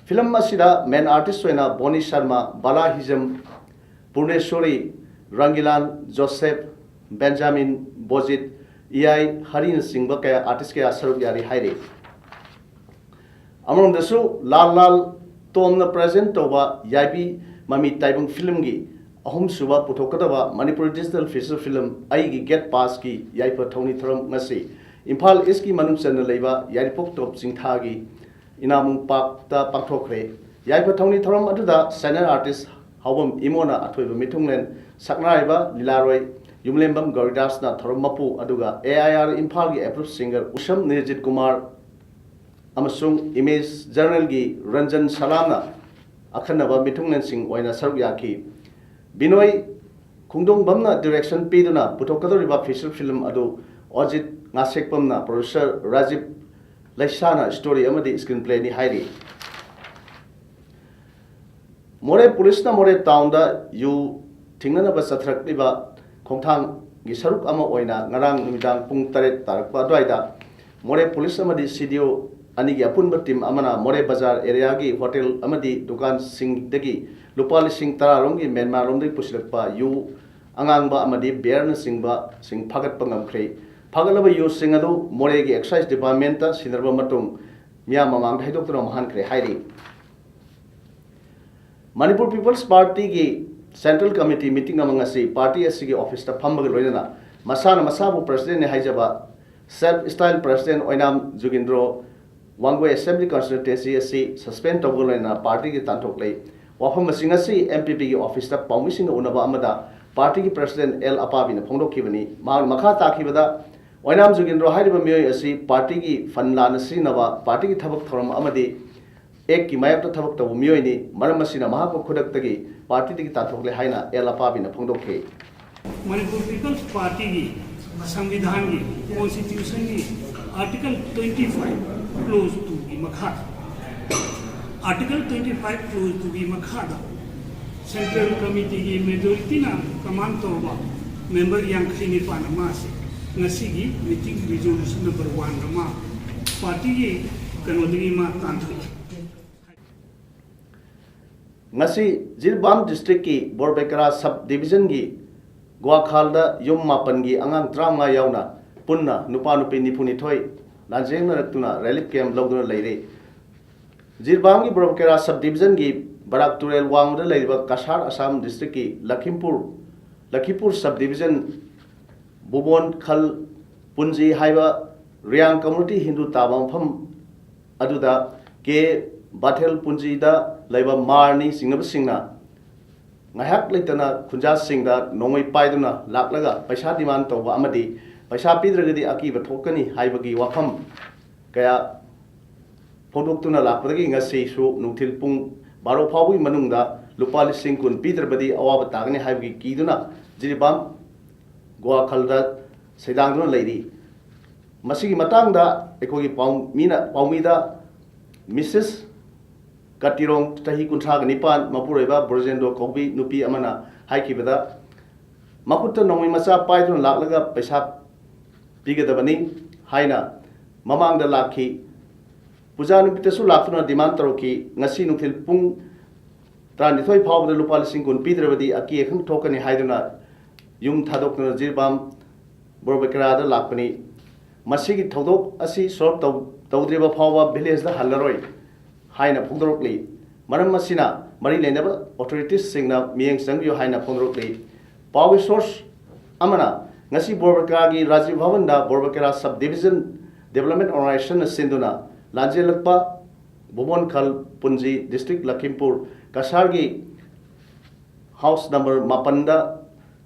ꯐꯤꯂꯝ ꯑꯁꯤꯗ main artist ꯑꯣꯏꯅ ꯕꯣꯅꯤ ꯁꯔꯃ, ꯕꯥꯂꯥ ꯍꯤꯖꯝ, ꯄꯨꯔꯅꯦꯁꯣꯔꯤ, ꯔꯪꯒꯤꯂꯥꯟ, ꯖꯣꯁꯦꯐ, ꯕꯦꯟꯖꯥꯃꯤꯟ, ꯕꯣꯖꯤꯠ, ꯏꯌꯥꯏ ꯍꯔꯤꯅꯆꯤꯡꯕ ꯀꯌꯥ, artist ꯀꯌꯥ ꯁꯔꯨꯛ ꯌꯥꯔꯤ ꯍꯥꯏꯔꯤ꯫ ꯑꯃꯔꯣꯝꯗꯁꯨ ꯂꯥꯜ ꯂꯥꯜ ꯇꯣꯝꯅ present ꯇꯧꯕ ꯌꯥꯏꯕꯤ ꯃꯃꯤ ꯇꯥꯏꯕꯪ ꯐꯤꯂꯝꯒꯤ ꯑꯍꯨꯝꯁꯨꯕ ꯄꯨꯊꯣꯛꯀꯗꯕ ꯃꯅꯤꯄꯨꯔꯤ digital feature film ꯑꯩꯒꯤ Gate Passꯀꯤ ꯌꯥꯏꯐ ꯊꯧꯅꯤ ꯊꯧꯔꯝ ꯉꯁꯤ ꯏꯝꯐꯥꯜ Eastꯀꯤ ꯃꯅꯨꯡ ꯆꯟꯅ ꯂꯩꯕ ꯌꯥꯏꯔꯤꯄꯣꯛ ꯇꯣꯞ ꯆꯤꯡꯊꯥꯒꯤ ꯏꯅꯥꯃꯨꯡ ꯄꯥꯔꯛꯇ ꯄꯥꯡꯊꯣꯛꯈ꯭ꯔꯦ꯫ ꯌꯥꯏꯐ ꯊꯧꯅꯤ ꯊꯧꯔꯝ ꯑꯗꯨꯗ senior artist ꯍꯥꯎꯕꯝ ꯏꯃꯣꯅ ꯑꯊꯣꯏꯕ ꯃꯤꯊꯨꯡꯂꯦꯟ, ꯁꯛꯅꯥꯏꯕ ꯂꯤꯂꯥꯔꯣꯏ ꯌꯨꯝꯂꯦꯝꯕꯝ ꯒꯧꯔꯤꯗꯥꯁꯅ ꯊꯧꯔꯝ ꯃꯄꯨ, ꯑꯗꯨꯒ A I R ꯏꯝꯐꯥꯜꯒꯤ approved singer ꯎꯁꯝ ꯅꯤꯔꯖꯤꯠ ꯀꯨꯃꯥꯔ ꯑꯃꯁꯨꯡ Image Journalꯒꯤ ꯔꯟꯖꯟ ꯁꯂꯥꯝꯅ ꯑꯈꯟꯅꯕ ꯃꯤꯊꯨꯡꯂꯦꯟꯁꯤꯡ ꯑꯣꯏꯅ ꯁꯔꯨꯛ ꯌꯥꯈꯤ꯫ ꯕꯤꯅꯣꯏ ꯈꯣꯡꯗꯣꯡꯕꯝꯅ direction ꯄꯤꯗꯨꯅ ꯄꯨꯊꯣꯛꯀꯗꯧꯔꯤꯕ feature film ꯑꯗꯨ ꯑꯣꯖꯤꯠ ꯉꯥꯁꯦꯛꯄꯝꯅ, producer ꯔꯥꯖꯤꯕ ꯂꯩꯁꯥꯅ story ꯑꯃꯗꯤ screenplayꯅꯤ ꯍꯥꯏꯔꯤ꯫ ꯃꯣꯔꯦ ꯄꯨꯂꯤꯁꯅ ꯃꯣꯔꯦ ꯇꯥꯎꯟꯗ ꯌꯨ ꯊꯤꯡꯅꯅꯕ ꯆꯠꯊꯔꯛꯂꯤꯕ ꯈꯣꯡꯊꯥꯡꯒꯤ ꯁꯔꯨꯛ ꯑꯃ ꯑꯣꯏꯅ ꯉꯔꯥꯡ ꯅꯨꯃꯤꯗꯥꯡ ꯄꯨꯡ ꯇꯔꯦꯠ ꯇꯥꯔꯛꯄ ꯑꯗꯨꯋꯥꯏꯗ ꯃꯣꯔꯦ ꯄꯨꯂꯤꯁ ꯑꯃꯗꯤ C D O ꯑꯅꯤꯒꯤ ꯑꯄꯨꯟꯕ team ꯑꯃꯅ ꯃꯣꯔꯦ ꯕꯖꯥꯔ areaꯒꯤ hotel ꯑꯃꯗꯤ ꯗꯨꯀꯥꯟꯁꯤꯡꯗꯒꯤ ꯂꯨꯄꯥ ꯂꯤꯁꯤꯡ ꯇꯔꯥ ꯔꯣꯝꯒꯤ ꯃ꯭ꯌꯥꯟꯃꯥꯔ ꯂꯣꯝꯗꯒꯤ ꯄꯨꯁꯤꯜꯂꯛꯄ ꯌꯨ ꯑꯉꯥꯡꯕ ꯑꯃꯗꯤ beerꯅꯆꯤꯡꯕꯁꯤꯡ ꯐꯥꯒꯠꯄ ꯉꯝꯈ꯭ꯔꯦ꯫ ꯐꯥꯒꯠꯂꯕ ꯌꯨꯁꯤꯡ ꯑꯗꯨ ꯃꯣꯔꯦꯒꯤ excise departmentꯇ ꯁꯤꯟꯅꯔꯕ ꯃꯇꯨꯡ ꯃꯤꯌꯥꯝ ꯃꯃꯥꯡꯗ ꯍꯩꯗꯣꯛꯇꯨꯅ ꯃꯥꯡꯍꯟꯈ꯭ꯔꯦ ꯍꯥꯏꯔꯤ꯫ ꯃꯅꯤꯄꯨꯔ ꯄꯤꯄꯜꯁ ꯄꯥꯔꯇꯤꯒꯤ central committee meeting ꯑꯃ ꯉꯁꯤ ꯄꯥꯔꯇꯤ ꯑꯁꯤꯒꯤ ꯑꯣꯐꯤꯁꯇ ꯐꯝꯕꯒ ꯂꯣꯏꯅꯅ ꯃꯁꯥꯅ ꯃꯁꯥꯕꯨ presidentꯅꯤ ꯍꯥꯏꯖꯕ self style president ꯑꯣꯏꯅꯥꯝ ꯖꯨꯒꯤꯟꯗ꯭ꯔꯣ ꯋꯥꯡꯒꯣꯏ assembly constituency ꯑꯁꯤ suspend ꯇꯧꯕꯒ ꯂꯣꯏꯅꯅ ꯄꯥꯔꯇꯤꯒꯤ ꯇꯥꯟꯊꯣꯛꯂꯦ꯫ ꯋꯥꯐꯝ ꯑꯁꯤ ꯉꯁꯤ M P Pꯒꯤ ꯑꯣꯐꯤꯁꯇ ꯄꯥꯎꯃꯤꯁꯤꯡꯒ ꯎꯅꯕ ꯑꯃꯗ ꯄꯥꯔꯇꯤꯒꯤ president L ꯑꯄꯥꯕꯤꯅ ꯐꯣꯡꯗꯣꯛꯈꯤꯕꯅꯤ꯫ ꯃꯍꯥꯛꯅ ꯃꯈꯥ ꯇꯥꯈꯤꯕꯗ, ꯑꯣꯏꯅꯥꯝ ꯖꯨꯒꯤꯟꯗ꯭ꯔꯣ ꯍꯥꯏꯔꯤꯕ ꯃꯤꯑꯣꯏ ꯑꯁꯤ ꯄꯥꯔꯇꯤꯒꯤ fund ꯂꯥꯟꯅ ꯁꯤꯖꯤꯟꯅꯕ, ꯄꯥꯔꯇꯤꯒꯤ ꯊꯕꯛ ꯊꯧꯔꯝ ꯑꯃꯗꯤ ꯑꯦꯛꯀꯤ ꯃꯥꯌꯣꯛꯇ ꯊꯕꯛ ꯇꯧꯕ ꯃꯤꯑꯣꯏꯅꯤ꯫ ꯃꯔꯝ ꯑꯁꯤꯅ ꯃꯍꯥꯛꯄꯨ ꯈꯨꯗꯛꯇꯒꯤ ꯄꯥꯔꯇꯤꯗꯒꯤ ꯇꯥꯟꯊꯣꯛꯂꯦ ꯍꯥꯏꯅ L ꯑꯄꯥꯕꯤꯅ ꯐꯣꯡꯗꯣꯛꯈꯤ꯫ ꯃꯅꯤꯄꯨꯔ ꯄꯤꯄꯜꯁ ꯄꯥꯔꯇꯤꯒꯤ ꯁꯪꯕꯤꯙꯥꯟꯒꯤ, constitutionꯒꯤ article twenty five clause twoꯒꯤ ꯃꯈꯥꯗ, article twenty five clause twoꯒꯤ ꯃꯈꯥꯗ central committeeꯒꯤ majorityꯅ command ꯇꯧꯔꯕ ꯃꯦꯝꯕꯔ ꯌꯥꯡꯈꯩ ꯅꯤꯄꯥꯟ ꯑꯃ ꯑꯁꯤ ꯉꯁꯤꯒꯤ ꯃꯤꯇꯤꯡ ꯔꯤꯖꯣꯂꯨꯁꯟ ꯅꯝꯕꯔ ꯋꯥꯟꯗ ꯃꯥ ꯄꯥꯔꯇꯤꯒꯤ ꯀꯩꯅꯣꯗꯒꯤ ꯃꯥ ꯇꯥꯟꯊꯣꯛꯏ꯫ ꯉꯁꯤ ꯖꯤꯔꯤꯕꯥꯝ ꯗꯤꯁꯇ꯭ꯔꯤꯛꯀꯤ ꯕꯣꯔꯕꯦꯀꯔꯥ ꯁꯕ ꯗꯤꯕꯤꯖꯟꯒꯤ ꯒ꯭ꯋꯥꯈꯥꯜꯗ ꯌꯨꯝ ꯃꯥꯄꯟꯒꯤ ꯑꯉꯥꯡ ꯇꯔꯥꯃꯉꯥ ꯌꯥꯎꯅ ꯄꯨꯟꯅ ꯅꯨꯄꯥ ꯅꯨꯄꯤ ꯅꯤꯐꯨꯅꯤꯊꯣꯏ ꯂꯥꯟꯖꯦꯡꯅꯔꯛꯇꯨꯅ ꯔꯤꯂꯤꯐ ꯀꯦꯝꯞ ꯂꯧꯗꯨꯅ ꯂꯩꯔꯤ꯫ ꯖꯤꯔꯤꯕꯥꯝꯒꯤ ꯕꯣꯔꯕꯦꯀꯔꯥ ꯁꯕ ꯗꯤꯕꯤꯖꯟꯒꯤ ꯕꯔꯥꯛ ꯇꯨꯔꯦꯜ ꯋꯥꯡꯃꯗ ꯂꯩꯔꯤꯕ ꯀꯁꯥꯔ ꯑꯁꯥꯝ ꯗꯤꯁꯇ꯭ꯔꯤꯛꯀꯤ ꯂꯈꯤꯝꯄꯨꯔ, ꯂꯈꯤꯄꯨꯔ ꯁꯕ ꯗꯤꯕꯤꯖꯟ ꯕꯨꯕꯣꯟ ꯈꯜ ꯄꯨꯟꯖꯤ ꯍꯥꯏꯕ ꯔꯤꯌꯥꯡ ꯀꯝꯃꯨꯅꯤꯇꯤ ꯍꯤꯟꯗꯨ ꯇꯥꯕ ꯃꯐꯝ ꯑꯗꯨꯗ ꯀꯦ ꯕꯥꯊꯦꯜ ꯄꯨꯟꯖꯤꯗ ꯂꯩꯕ ꯃꯥꯔꯅꯤ ꯆꯤꯡꯅꯕꯁꯤꯡꯅ ꯉꯥꯏꯍꯥꯛ ꯂꯩꯇꯅ ꯈꯨꯟꯖꯥꯁꯤꯡꯗ ꯅꯣꯡꯃꯩ ꯄꯥꯏꯗꯨꯅ ꯂꯥꯛꯂꯒ ꯄꯩꯁꯥ ꯗꯤꯃꯥꯟ ꯇꯧꯕ ꯑꯃꯗꯤ ꯄꯩꯁꯥ ꯄꯤꯗ꯭ꯔꯒꯗꯤ ꯑꯀꯤꯕ ꯊꯣꯛꯀꯅꯤ ꯍꯥꯏꯕꯒꯤ ꯋꯥꯐꯝ ꯀꯌꯥ ꯐꯣꯡꯗꯣꯛꯇꯨꯅ ꯂꯥꯛꯄꯗꯒꯤ ꯉꯁꯤꯁꯨ ꯅꯨꯡꯊꯤꯜ ꯄꯨꯡ ꯕꯥꯔꯣ ꯐꯥꯎꯕꯒꯤ ꯃꯅꯨꯡꯗ ꯂꯨꯄꯥ ꯂꯤꯁꯤꯡ ꯀꯨꯟ ꯄꯤꯗ꯭ꯔꯕꯗꯤ ꯑꯋꯥꯕ ꯇꯥꯒꯅꯤ ꯍꯥꯏꯕꯒꯤ ꯀꯤꯗꯨꯅ ꯖꯤꯔꯤꯕꯥꯝ ꯒꯣꯋꯥꯈꯜꯗ ꯁꯩꯗꯥꯡꯗꯨꯅ ꯂꯩꯔꯤ꯫ ꯃꯁꯤꯒꯤ ꯃꯇꯥꯡꯗ ꯑꯩꯈꯣꯏꯒꯤ ꯄꯥꯎꯃꯤꯅ, ꯄꯥꯎꯃꯤꯗ ꯃꯤꯁꯦꯁ ꯀꯇꯤꯔꯣꯡ ꯆꯍꯤ ꯀꯨꯟꯊ꯭ꯔꯥꯒ ꯅꯤꯄꯥꯟ, ꯃꯄꯨꯔꯣꯏꯕ ꯕ꯭ꯔꯣꯖꯦꯟꯗ꯭ꯔꯣ ꯀꯧꯕꯤ ꯅꯨꯄꯤ ꯑꯃꯅ ꯍꯥꯏꯈꯤꯕꯗ, ꯃꯈꯨꯠꯇ ꯅꯣꯡꯃꯩ ꯃꯆꯥ ꯄꯥꯏꯗꯨꯅ ꯂꯥꯛꯂꯒ ꯄꯩꯁꯥ ꯄꯤꯒꯗꯕꯅꯤ ꯍꯥꯏꯅ ꯃꯃꯥꯡꯗ ꯂꯥꯛꯈꯤ꯫ ꯄꯨꯖꯥ ꯅꯨꯃꯤꯠꯇꯁꯨ ꯂꯥꯛꯇꯨꯅ ꯗꯤꯃꯥꯟ ꯇꯧꯔꯛꯈꯤ꯫ ꯉꯁꯤ ꯅꯨꯡꯊꯤꯜ ꯄꯨꯡ ꯇꯔꯥꯅꯤꯊꯣꯏ ꯐꯥꯎꯕꯗ ꯂꯨꯄꯥ ꯂꯤꯁꯤꯡ ꯀꯨꯟ ꯄꯤꯗ꯭ꯔꯕꯗꯤ ꯑꯀꯤ ꯑꯈꯪ ꯊꯣꯛꯀꯅꯤ ꯍꯥꯏꯗꯨꯅ ꯌꯨꯝ ꯊꯥꯗꯣꯛꯇꯨꯅ ꯖꯤꯔꯤꯕꯥꯝ ꯕꯣꯔꯕꯦꯀꯔꯥꯗ ꯂꯥꯛꯄꯅꯤ꯫ ꯃꯁꯤꯒꯤ ꯊꯧꯗꯣꯛ ꯑꯁꯤ ꯁꯣꯜꯕ ꯇꯧ-, ꯇꯧꯗ꯭ꯔꯤꯕ ꯐꯥꯎꯕ ꯚꯤꯂꯦꯖꯗ ꯍꯜꯂꯔꯣꯏ ꯍꯥꯏꯅ ꯐꯣꯡꯗꯣꯔꯛꯂꯤ꯫ ꯃꯔꯝ ꯑꯁꯤꯅ ꯃꯔꯤ ꯂꯩꯅꯕ ꯑꯣꯊꯣꯔꯤꯇꯤꯁꯁꯤꯡꯅ ꯃꯤꯠꯌꯦꯡ ꯆꯪꯕꯤꯌꯨ ꯍꯥꯏꯅ ꯐꯣꯡꯗꯣꯔꯛꯂꯤ꯫ ꯄꯥꯎꯒꯤ ꯁꯣꯔꯁ ꯑꯃꯅ ꯉꯁꯤ ꯕꯣꯔꯕꯦꯀꯔꯥꯒꯤ ꯔꯥꯖꯤꯕ ꯚꯕꯟꯗ ꯕꯣꯔꯕꯦꯀꯔꯥ ꯁꯕ ꯗꯤꯕꯤꯖꯟ ꯗꯤꯕꯂꯞꯃꯦꯟ ꯑꯣꯔꯒꯅꯥꯏꯖꯦꯁꯟꯅ ꯁꯤꯟꯗꯨꯅ ꯂꯥꯟꯖꯦꯜꯂꯛꯄ ꯕꯨꯕꯣꯟꯈꯜ ꯄꯨꯟꯖꯤ, ꯗꯤꯁꯇ꯭ꯔꯤꯛ ꯂꯈꯤꯝꯄꯨꯔ ꯀꯁꯥꯔꯒꯤ ꯍꯥꯎꯁ ꯅꯝꯕꯔ ꯃꯥꯄꯟꯗ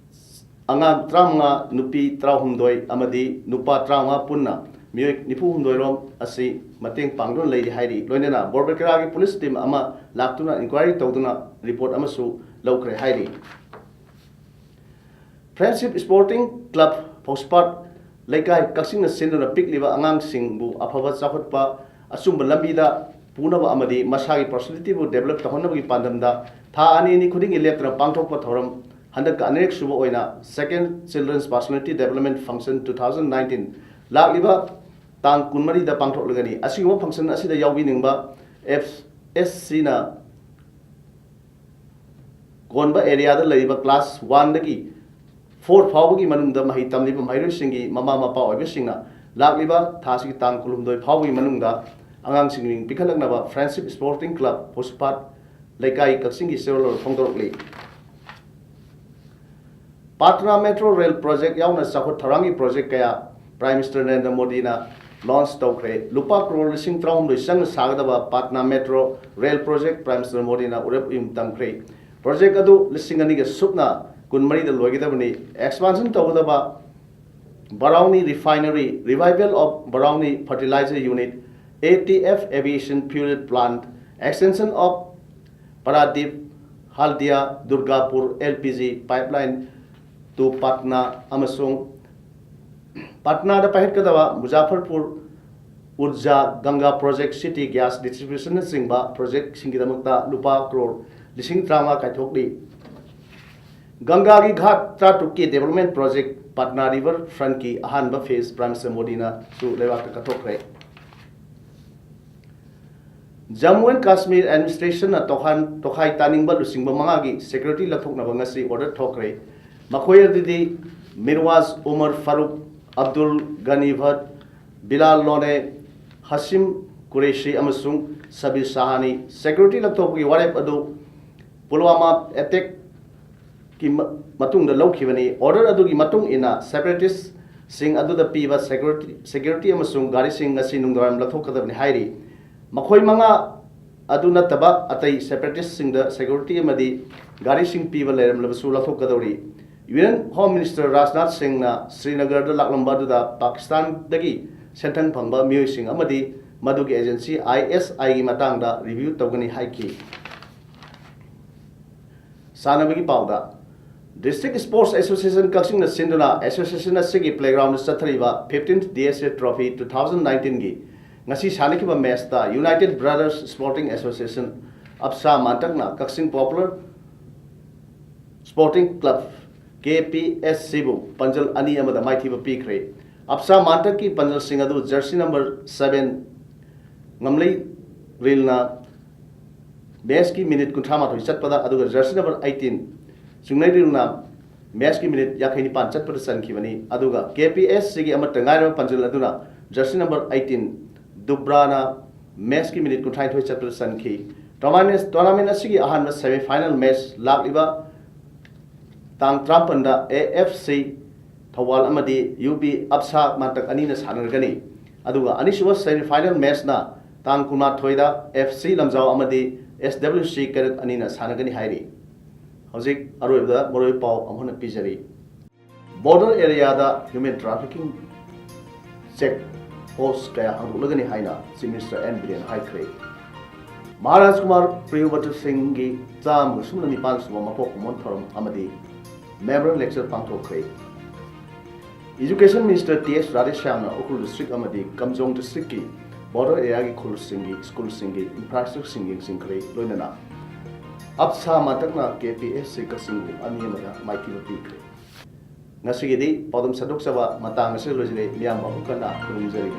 ꯑꯉꯥꯡ ꯇꯔꯥꯃꯉꯥ, ꯅꯨꯄꯤ ꯇꯔꯥꯍꯨꯝꯗꯣꯏ ꯑꯃꯗꯤ ꯅꯨꯄꯥ ꯇꯔꯥꯃꯉꯥ ꯄꯨꯟꯅ ꯃꯤꯑꯣꯏ ꯅꯤꯐꯨ ꯍꯨꯝꯗꯣꯏ ꯔꯣꯝ ꯑꯁꯤ ꯃꯇꯦꯡ ꯄꯥꯡꯗꯨꯅ ꯂꯩꯔꯤ ꯍꯥꯏꯔꯤ꯫ ꯂꯣꯏꯅꯅ ꯕꯣꯔꯕꯦꯀꯔꯥꯒꯤ ꯄꯨꯂꯤꯁ ꯇꯤꯝ ꯑꯃ ꯂꯥꯛꯇꯨꯅ ꯏꯟꯀ꯭ꯋꯥꯏꯔꯤ ꯇꯧꯗꯨꯅ ꯔꯤꯄꯣꯔꯠ ꯑꯃꯁꯨ ꯂꯧꯈ꯭ꯔꯦ ꯍꯥꯏꯔꯤ꯫ ꯐ꯭ꯔꯦꯟꯁꯤꯞ ꯁ꯭ꯄꯣꯔꯇꯤꯡ ꯀ꯭ꯂꯕ ꯐꯧꯁꯄꯥꯠ ꯂꯩꯀꯥꯏ ꯀꯛꯆꯤꯡꯅ ꯁꯤꯟꯗꯨꯅ ꯄꯤꯛꯂꯤꯕ ꯑꯉꯥꯡꯁꯤꯡꯕꯨ ꯑꯐꯕ ꯆꯥꯎꯈꯠꯄ ꯑꯆꯨꯝꯕ ꯂꯝꯕꯤꯗ ꯄꯨꯅꯕ ꯑꯃꯗꯤ ꯃꯁꯥꯒꯤ ꯄꯔꯁꯣꯅꯦꯂꯤꯇꯤꯕꯨ ꯗꯦꯕꯂꯞ ꯇꯧꯍꯟꯅꯕꯒꯤ ꯄꯥꯟꯗꯝꯗ ꯊꯥ ꯑꯅꯤ ꯑꯅꯤ ꯈꯨꯗꯤꯡꯒꯤ ꯂꯦꯞꯇꯅ ꯄꯥꯡꯊꯣꯛꯄ ꯊꯧꯔꯝ ꯍꯟꯗꯛꯀ ꯑꯅꯤꯔꯛ ꯁꯨꯕ ꯑꯣꯏꯅ Second Children's Personality Development Function two thousand nineteen ꯂꯥꯛꯂꯤꯕ ꯇꯥꯡ ꯀꯨꯟꯃꯔꯤꯗ ꯄꯥꯡꯊꯣꯛꯂꯒꯅꯤ꯫ ꯑꯁꯤꯒꯨꯝꯕ function ꯑꯁꯤꯗ ꯌꯥꯎꯕꯤꯅꯤꯡꯕ F S C ꯅ ꯀꯣꯟꯕ areaꯗ ꯂꯩꯔꯤꯕ class one ꯗꯒꯤ four ꯐꯥꯎꯕꯒꯤ ꯃꯅꯨꯡꯗ ꯃꯍꯩ ꯇꯝꯂꯤꯕ ꯃꯍꯩꯔꯣꯏꯁꯤꯡꯒꯤ ꯃꯃꯥ ꯃꯄꯥ ꯑꯣꯏꯕꯁꯤꯡꯅ ꯂꯥꯛꯂꯤꯕ ꯊꯥ ꯑꯁꯤꯒꯤ ꯇꯥꯡ ꯀꯨꯟꯍꯨꯝꯗꯣꯏ ꯐꯥꯎꯕꯒꯤ ꯃꯅꯨꯡꯗ ꯑꯉꯥꯡꯁꯤꯡꯒꯤ ꯃꯤꯡ ꯄꯤꯈꯠꯂꯛꯅꯕ Friendship Sporting Club, ꯄꯨꯁꯄꯥꯠ ꯂꯩꯀꯥꯏ ꯀꯛꯆꯤꯡꯒꯤ ꯆꯦꯔꯣꯜ ꯐꯣꯡꯗꯣꯔꯛꯂꯤ꯫ ꯄꯥꯠꯅꯥ Metro Rail Project ꯌꯥꯎꯅ ꯆꯥꯎꯈꯠ ꯊꯧꯔꯥꯡꯒꯤ project ꯀꯌꯥ Prime Minister ꯅꯔꯦꯟꯗ꯭ꯔ ꯃꯣꯗꯤꯅ launch ꯇꯧꯈ꯭ꯔꯦ꯫ ꯂꯨꯄꯥ ꯀ꯭ꯔꯣꯔ ꯂꯤꯁꯤꯡ ꯇꯔꯥꯍꯨꯝꯗꯣꯏ ꯆꯪꯅ ꯁꯥꯒꯗꯕ ꯄꯥꯠꯅꯥ Metro Rail Project Prime Minister ꯃꯣꯗꯤꯅ ꯎꯔꯦꯞ ꯎꯌꯨꯡ ꯇꯝꯈ꯭ꯔꯦ꯫ Project ꯑꯗꯨ ꯂꯤꯁꯤꯡ ꯑꯅꯤꯒ ꯁꯨꯞꯅ ꯀꯨꯟꯃꯔꯤꯗ ꯂꯣꯏꯒꯗꯕꯅꯤ꯫ Expansion ꯇꯧꯒꯗꯕ Barauni Refinery, Revival of Barauni Fertilizer Unit, A T F Aviation Fuel Plant, Extension of Paradip Haldia Durgapur L P G Pipeline to Patna ꯑꯃꯁꯨꯡ ꯄꯥꯠꯅꯥꯗ ꯄꯥꯏꯈꯠꯀꯗꯕ ꯃꯨꯖꯥꯐꯔꯄꯨꯔ ꯎꯔꯖꯥ ꯒꯪꯒꯥ Project, City Gas Distribution ꯅꯆꯤꯡꯕ projectꯁꯤꯡꯒꯤꯗꯃꯛꯇ ꯂꯨꯄꯥ ꯀ꯭ꯔꯣꯔ ꯂꯤꯁꯤꯡ ꯇꯔꯥꯃꯉꯥ ꯀꯥꯏꯊꯣꯛꯂꯤ꯫ ꯒꯪꯒꯥꯒꯤ ꯘꯥꯠ ꯇꯔꯥꯇꯔꯨꯛꯀꯤ development project, ꯄꯥꯠꯅꯥ River Frontꯀꯤ ꯑꯍꯥꯟꯕ phase Prime Minister ꯃꯣꯗꯤꯅꯁꯨ ꯂꯩꯕꯥꯛꯇ ꯀꯠꯊꯣꯛꯈ꯭ꯔꯦ꯫ Jammu and Kashmir Administrationꯅ ꯇꯣꯈꯥꯟ-, ꯇꯣꯈꯥꯏ ꯇꯥꯅꯤꯡꯕ ꯂꯨꯆꯤꯡꯕ ꯃꯉꯥꯒꯤ security ꯂꯧꯊꯣꯛꯅꯕ ꯉꯁꯤ order ꯊꯣꯛꯈ꯭ꯔꯦ꯫ ꯃꯈꯣꯏ ꯑꯗꯨꯗꯤ ꯃꯤꯔꯋꯥꯖ ꯎꯃꯔ ꯐꯥꯔꯨꯛ, ꯑꯕꯗꯨꯜ ꯒꯅꯤ ꯚꯠ, ꯕꯤꯂꯥꯜ ꯂꯣꯅꯦ, ꯍꯥꯁꯤꯝ ꯀꯨꯔꯦꯁꯤ ꯑꯃꯁꯨꯡ ꯁꯕꯤꯔ ꯁꯥꯍꯥꯅꯤ꯫ Security ꯂꯧꯊꯣꯛꯄꯒꯤ ꯋꯥꯔꯦꯞ ꯑꯗꯨ ꯄꯨꯜꯋꯥꯃꯥ attackꯀꯤ ꯃ-, ꯃꯇꯨꯡꯗ ꯂꯧꯈꯤꯕꯅꯤ꯫ Order ꯑꯗꯨꯒꯤ ꯃꯇꯨꯡ ꯏꯟꯅ separatistꯁꯤꯡ ꯑꯗꯨꯗ ꯄꯤꯕ security, security ꯑꯃꯁꯨꯡ ꯒꯥꯔꯤꯁꯤꯡ ꯉꯁꯤ ꯅꯨꯡꯗꯥꯡꯋꯥꯏꯔꯝ ꯂꯧꯊꯣꯛꯀꯗꯕꯅꯤ ꯍꯥꯏꯔꯤ꯫ ꯃꯈꯣꯏ ꯃꯉꯥ ꯑꯗꯨ ꯅꯠꯇꯕ ꯑꯇꯩ separatistꯁꯤꯡꯗ security ꯑꯃꯗꯤ ꯒꯥꯔꯤꯁꯤꯡ ꯄꯤꯕ ꯂꯩꯔꯝꯂꯕꯁꯨ ꯂꯧꯊꯣꯛꯀꯗꯧꯔꯤ꯫ Union Home Minister ꯔꯥꯖꯅꯥꯊ ꯁꯤꯡꯅ ꯁ꯭ꯔꯤꯅꯒꯔꯗ ꯂꯥꯛꯂꯝꯕ ꯑꯗꯨꯗ ꯄꯥꯀꯤꯁꯇꯥꯟꯗꯒꯤ ꯁꯦꯟꯊꯪ ꯐꯪꯕ ꯃꯤꯑꯣꯏꯁꯤꯡ ꯑꯃꯗꯤ ꯃꯗꯨꯒꯤ agency I S Iꯒꯤ ꯃꯇꯥꯡꯗ review ꯇꯧꯒꯅꯤ ꯍꯥꯏꯈꯤ꯫ ꯁꯥꯟꯅꯕꯒꯤ ꯄꯥꯎꯗ, District Sports Association ꯀꯛꯆꯤꯡꯅ ꯁꯤꯟꯗꯨꯅ association ꯑꯁꯤꯒꯤ playgroundꯗ ꯆꯠꯊꯔꯤꯕ fifteenth D S A Trophy two thousand nineteenꯒꯤ ꯉꯁꯤ ꯁꯥꯟꯅꯈꯤꯕ matchꯇ United Brothers Sporting Association, ꯑꯞꯁꯥ ꯃꯥꯟꯇꯛꯅ ꯀꯛꯆꯤꯡ Popular Sporting Club, K P S C ꯕꯨ ꯄꯟꯖꯜ ꯑꯅꯤ ꯑꯃꯗ ꯃꯥꯏꯊꯤꯕ ꯄꯤꯈ꯭ꯔꯦ꯫ ꯑꯞꯁꯥ ꯃꯥꯟꯇꯛꯀꯤ ꯄꯟꯖꯜꯁꯤꯡ ꯑꯗꯨ ꯖꯔꯁꯤ ꯅꯝꯕꯔ ꯁꯚꯦꯟ ꯉꯝꯂꯩ ꯔꯤꯜꯅ ꯃꯦꯁꯀꯤ ꯃꯤꯅꯤꯠ ꯀꯨꯟꯊ꯭ꯔꯥ ꯃꯥꯊꯣꯏ ꯆꯠꯄꯗ, ꯑꯗꯨꯒ ꯖꯔꯁꯤ ꯅꯝꯕꯔ ꯑꯩꯠꯇꯤꯟ ꯆꯤꯡꯂꯩ ꯔꯤꯜꯅ ꯃꯦꯁꯀꯤ ꯃꯤꯅꯤꯠ ꯌꯥꯡꯈꯩ ꯅꯤꯄꯥꯟ ꯆꯠꯄꯗ ꯆꯟꯈꯤꯕꯅꯤ꯫ ꯑꯗꯨꯒ K P S C ꯒꯤ ꯑꯃꯠꯇ ꯉꯥꯏꯔꯕ ꯄꯟꯖꯜ ꯑꯗꯨꯅ ꯖꯔꯁꯤ ꯅꯝꯕꯔ ꯑꯩꯠꯇꯤꯟ ꯗꯨꯕ꯭ꯔꯥꯅ ꯃꯦꯁꯀꯤ ꯃꯤꯅꯤꯠ ꯀꯨꯟꯊ꯭ꯔꯥ ꯅꯤꯊꯣꯏ ꯆꯠꯄꯗ ꯆꯟꯈꯤ꯫ ꯇꯣꯔꯅꯥꯃꯦꯟ, ꯇꯣꯔꯅꯥꯃꯦꯟ ꯑꯁꯤꯒꯤ ꯑꯍꯥꯟꯕ semi final match ꯂꯥꯛꯂꯤꯕ ꯇꯥꯡ ꯇꯔꯥꯃꯥꯄꯟꯗ A F C ꯊꯧꯕꯥꯜ ꯑꯃꯗꯤ U B ꯑꯞꯁꯥ ꯃꯥꯟꯇꯛ ꯑꯅꯤꯅ ꯁꯥꯟꯅꯔꯒꯅꯤ꯫ ꯑꯗꯨꯒ ꯑꯅꯤꯁꯨꯕ semi final matchꯅ ꯇꯥꯡ ꯀꯨꯟꯃꯥꯊꯣꯏꯗ F C ꯂꯝꯖꯥꯎ ꯑꯃꯗꯤ S W C ꯀꯩꯔꯛ ꯑꯅꯤꯅ ꯁꯥꯟꯅꯒꯅꯤ ꯍꯥꯏꯔꯤ꯫ ꯍꯧꯖꯤꯛ ꯑꯔꯣꯏꯕꯗ ꯃꯔꯨꯑꯣꯏꯕ ꯄꯥꯎ ꯑꯃꯨꯛ ꯍꯟꯅ ꯄꯤꯖꯔꯤ꯫ Border areaꯗ human trafficking check post ꯀꯌꯥ ꯍꯥꯡꯗꯣꯛꯂꯒꯅꯤ ꯍꯥꯏꯅ Chief Minister N ꯕꯤꯔꯦꯟ ꯍꯥꯏꯈ꯭ꯔꯦ꯫ ꯃꯍꯥꯔꯥꯖ ꯀꯨꯃꯥꯔ ꯄ꯭ꯔꯤꯌꯨꯕ꯭ꯔꯇ ꯁꯤꯡꯒꯤ ꯆꯥꯝꯃꯒ ꯁꯨꯞꯅ ꯅꯤꯄꯥꯟ ꯁꯨꯕ ꯃꯄꯣꯛ ꯀꯨꯝꯑꯣꯟ ꯊꯧꯔꯝ ꯑꯃꯗꯤ memorial lecture ꯄꯥꯡꯊꯣꯛꯈ꯭ꯔꯦ꯫ Education Minister T S ꯔꯥꯙꯦꯁ꯭ꯌꯥꯝꯅ Ukhrul district ꯑꯃꯗꯤ ꯀꯝꯖꯣꯡ districtꯀꯤ border areaꯒꯤ ꯈꯨꯜꯁꯤꯡꯒꯤ ꯁ꯭ꯀꯨꯜꯁꯤꯡꯒꯤ infrastructureꯁꯤꯡ ꯌꯦꯡꯁꯤꯟꯈ꯭ꯔꯦ꯫ ꯂꯣꯏꯅꯅ ꯑꯞꯁꯥ ꯃꯥꯟꯇꯛꯅ K P S C ꯀꯛꯆꯤꯡꯕꯨ ꯑꯅꯤ ꯑꯃꯗ ꯃꯥꯏꯊꯤꯕ ꯄꯤꯈ꯭ꯔꯦ꯫ ꯉꯁꯤꯒꯤꯗꯤ ꯄꯥꯎꯗꯝ ꯁꯟꯗꯣꯛꯆꯕ ꯃꯇꯥꯡ ꯑꯁꯤꯗ ꯂꯣꯏꯁꯤꯜꯂꯦ꯫ ꯃꯤꯌꯥꯝꯕꯨ ꯑꯃꯨꯛ ꯍꯟꯅ ꯈꯨꯔꯨꯝꯖꯔꯤ꯫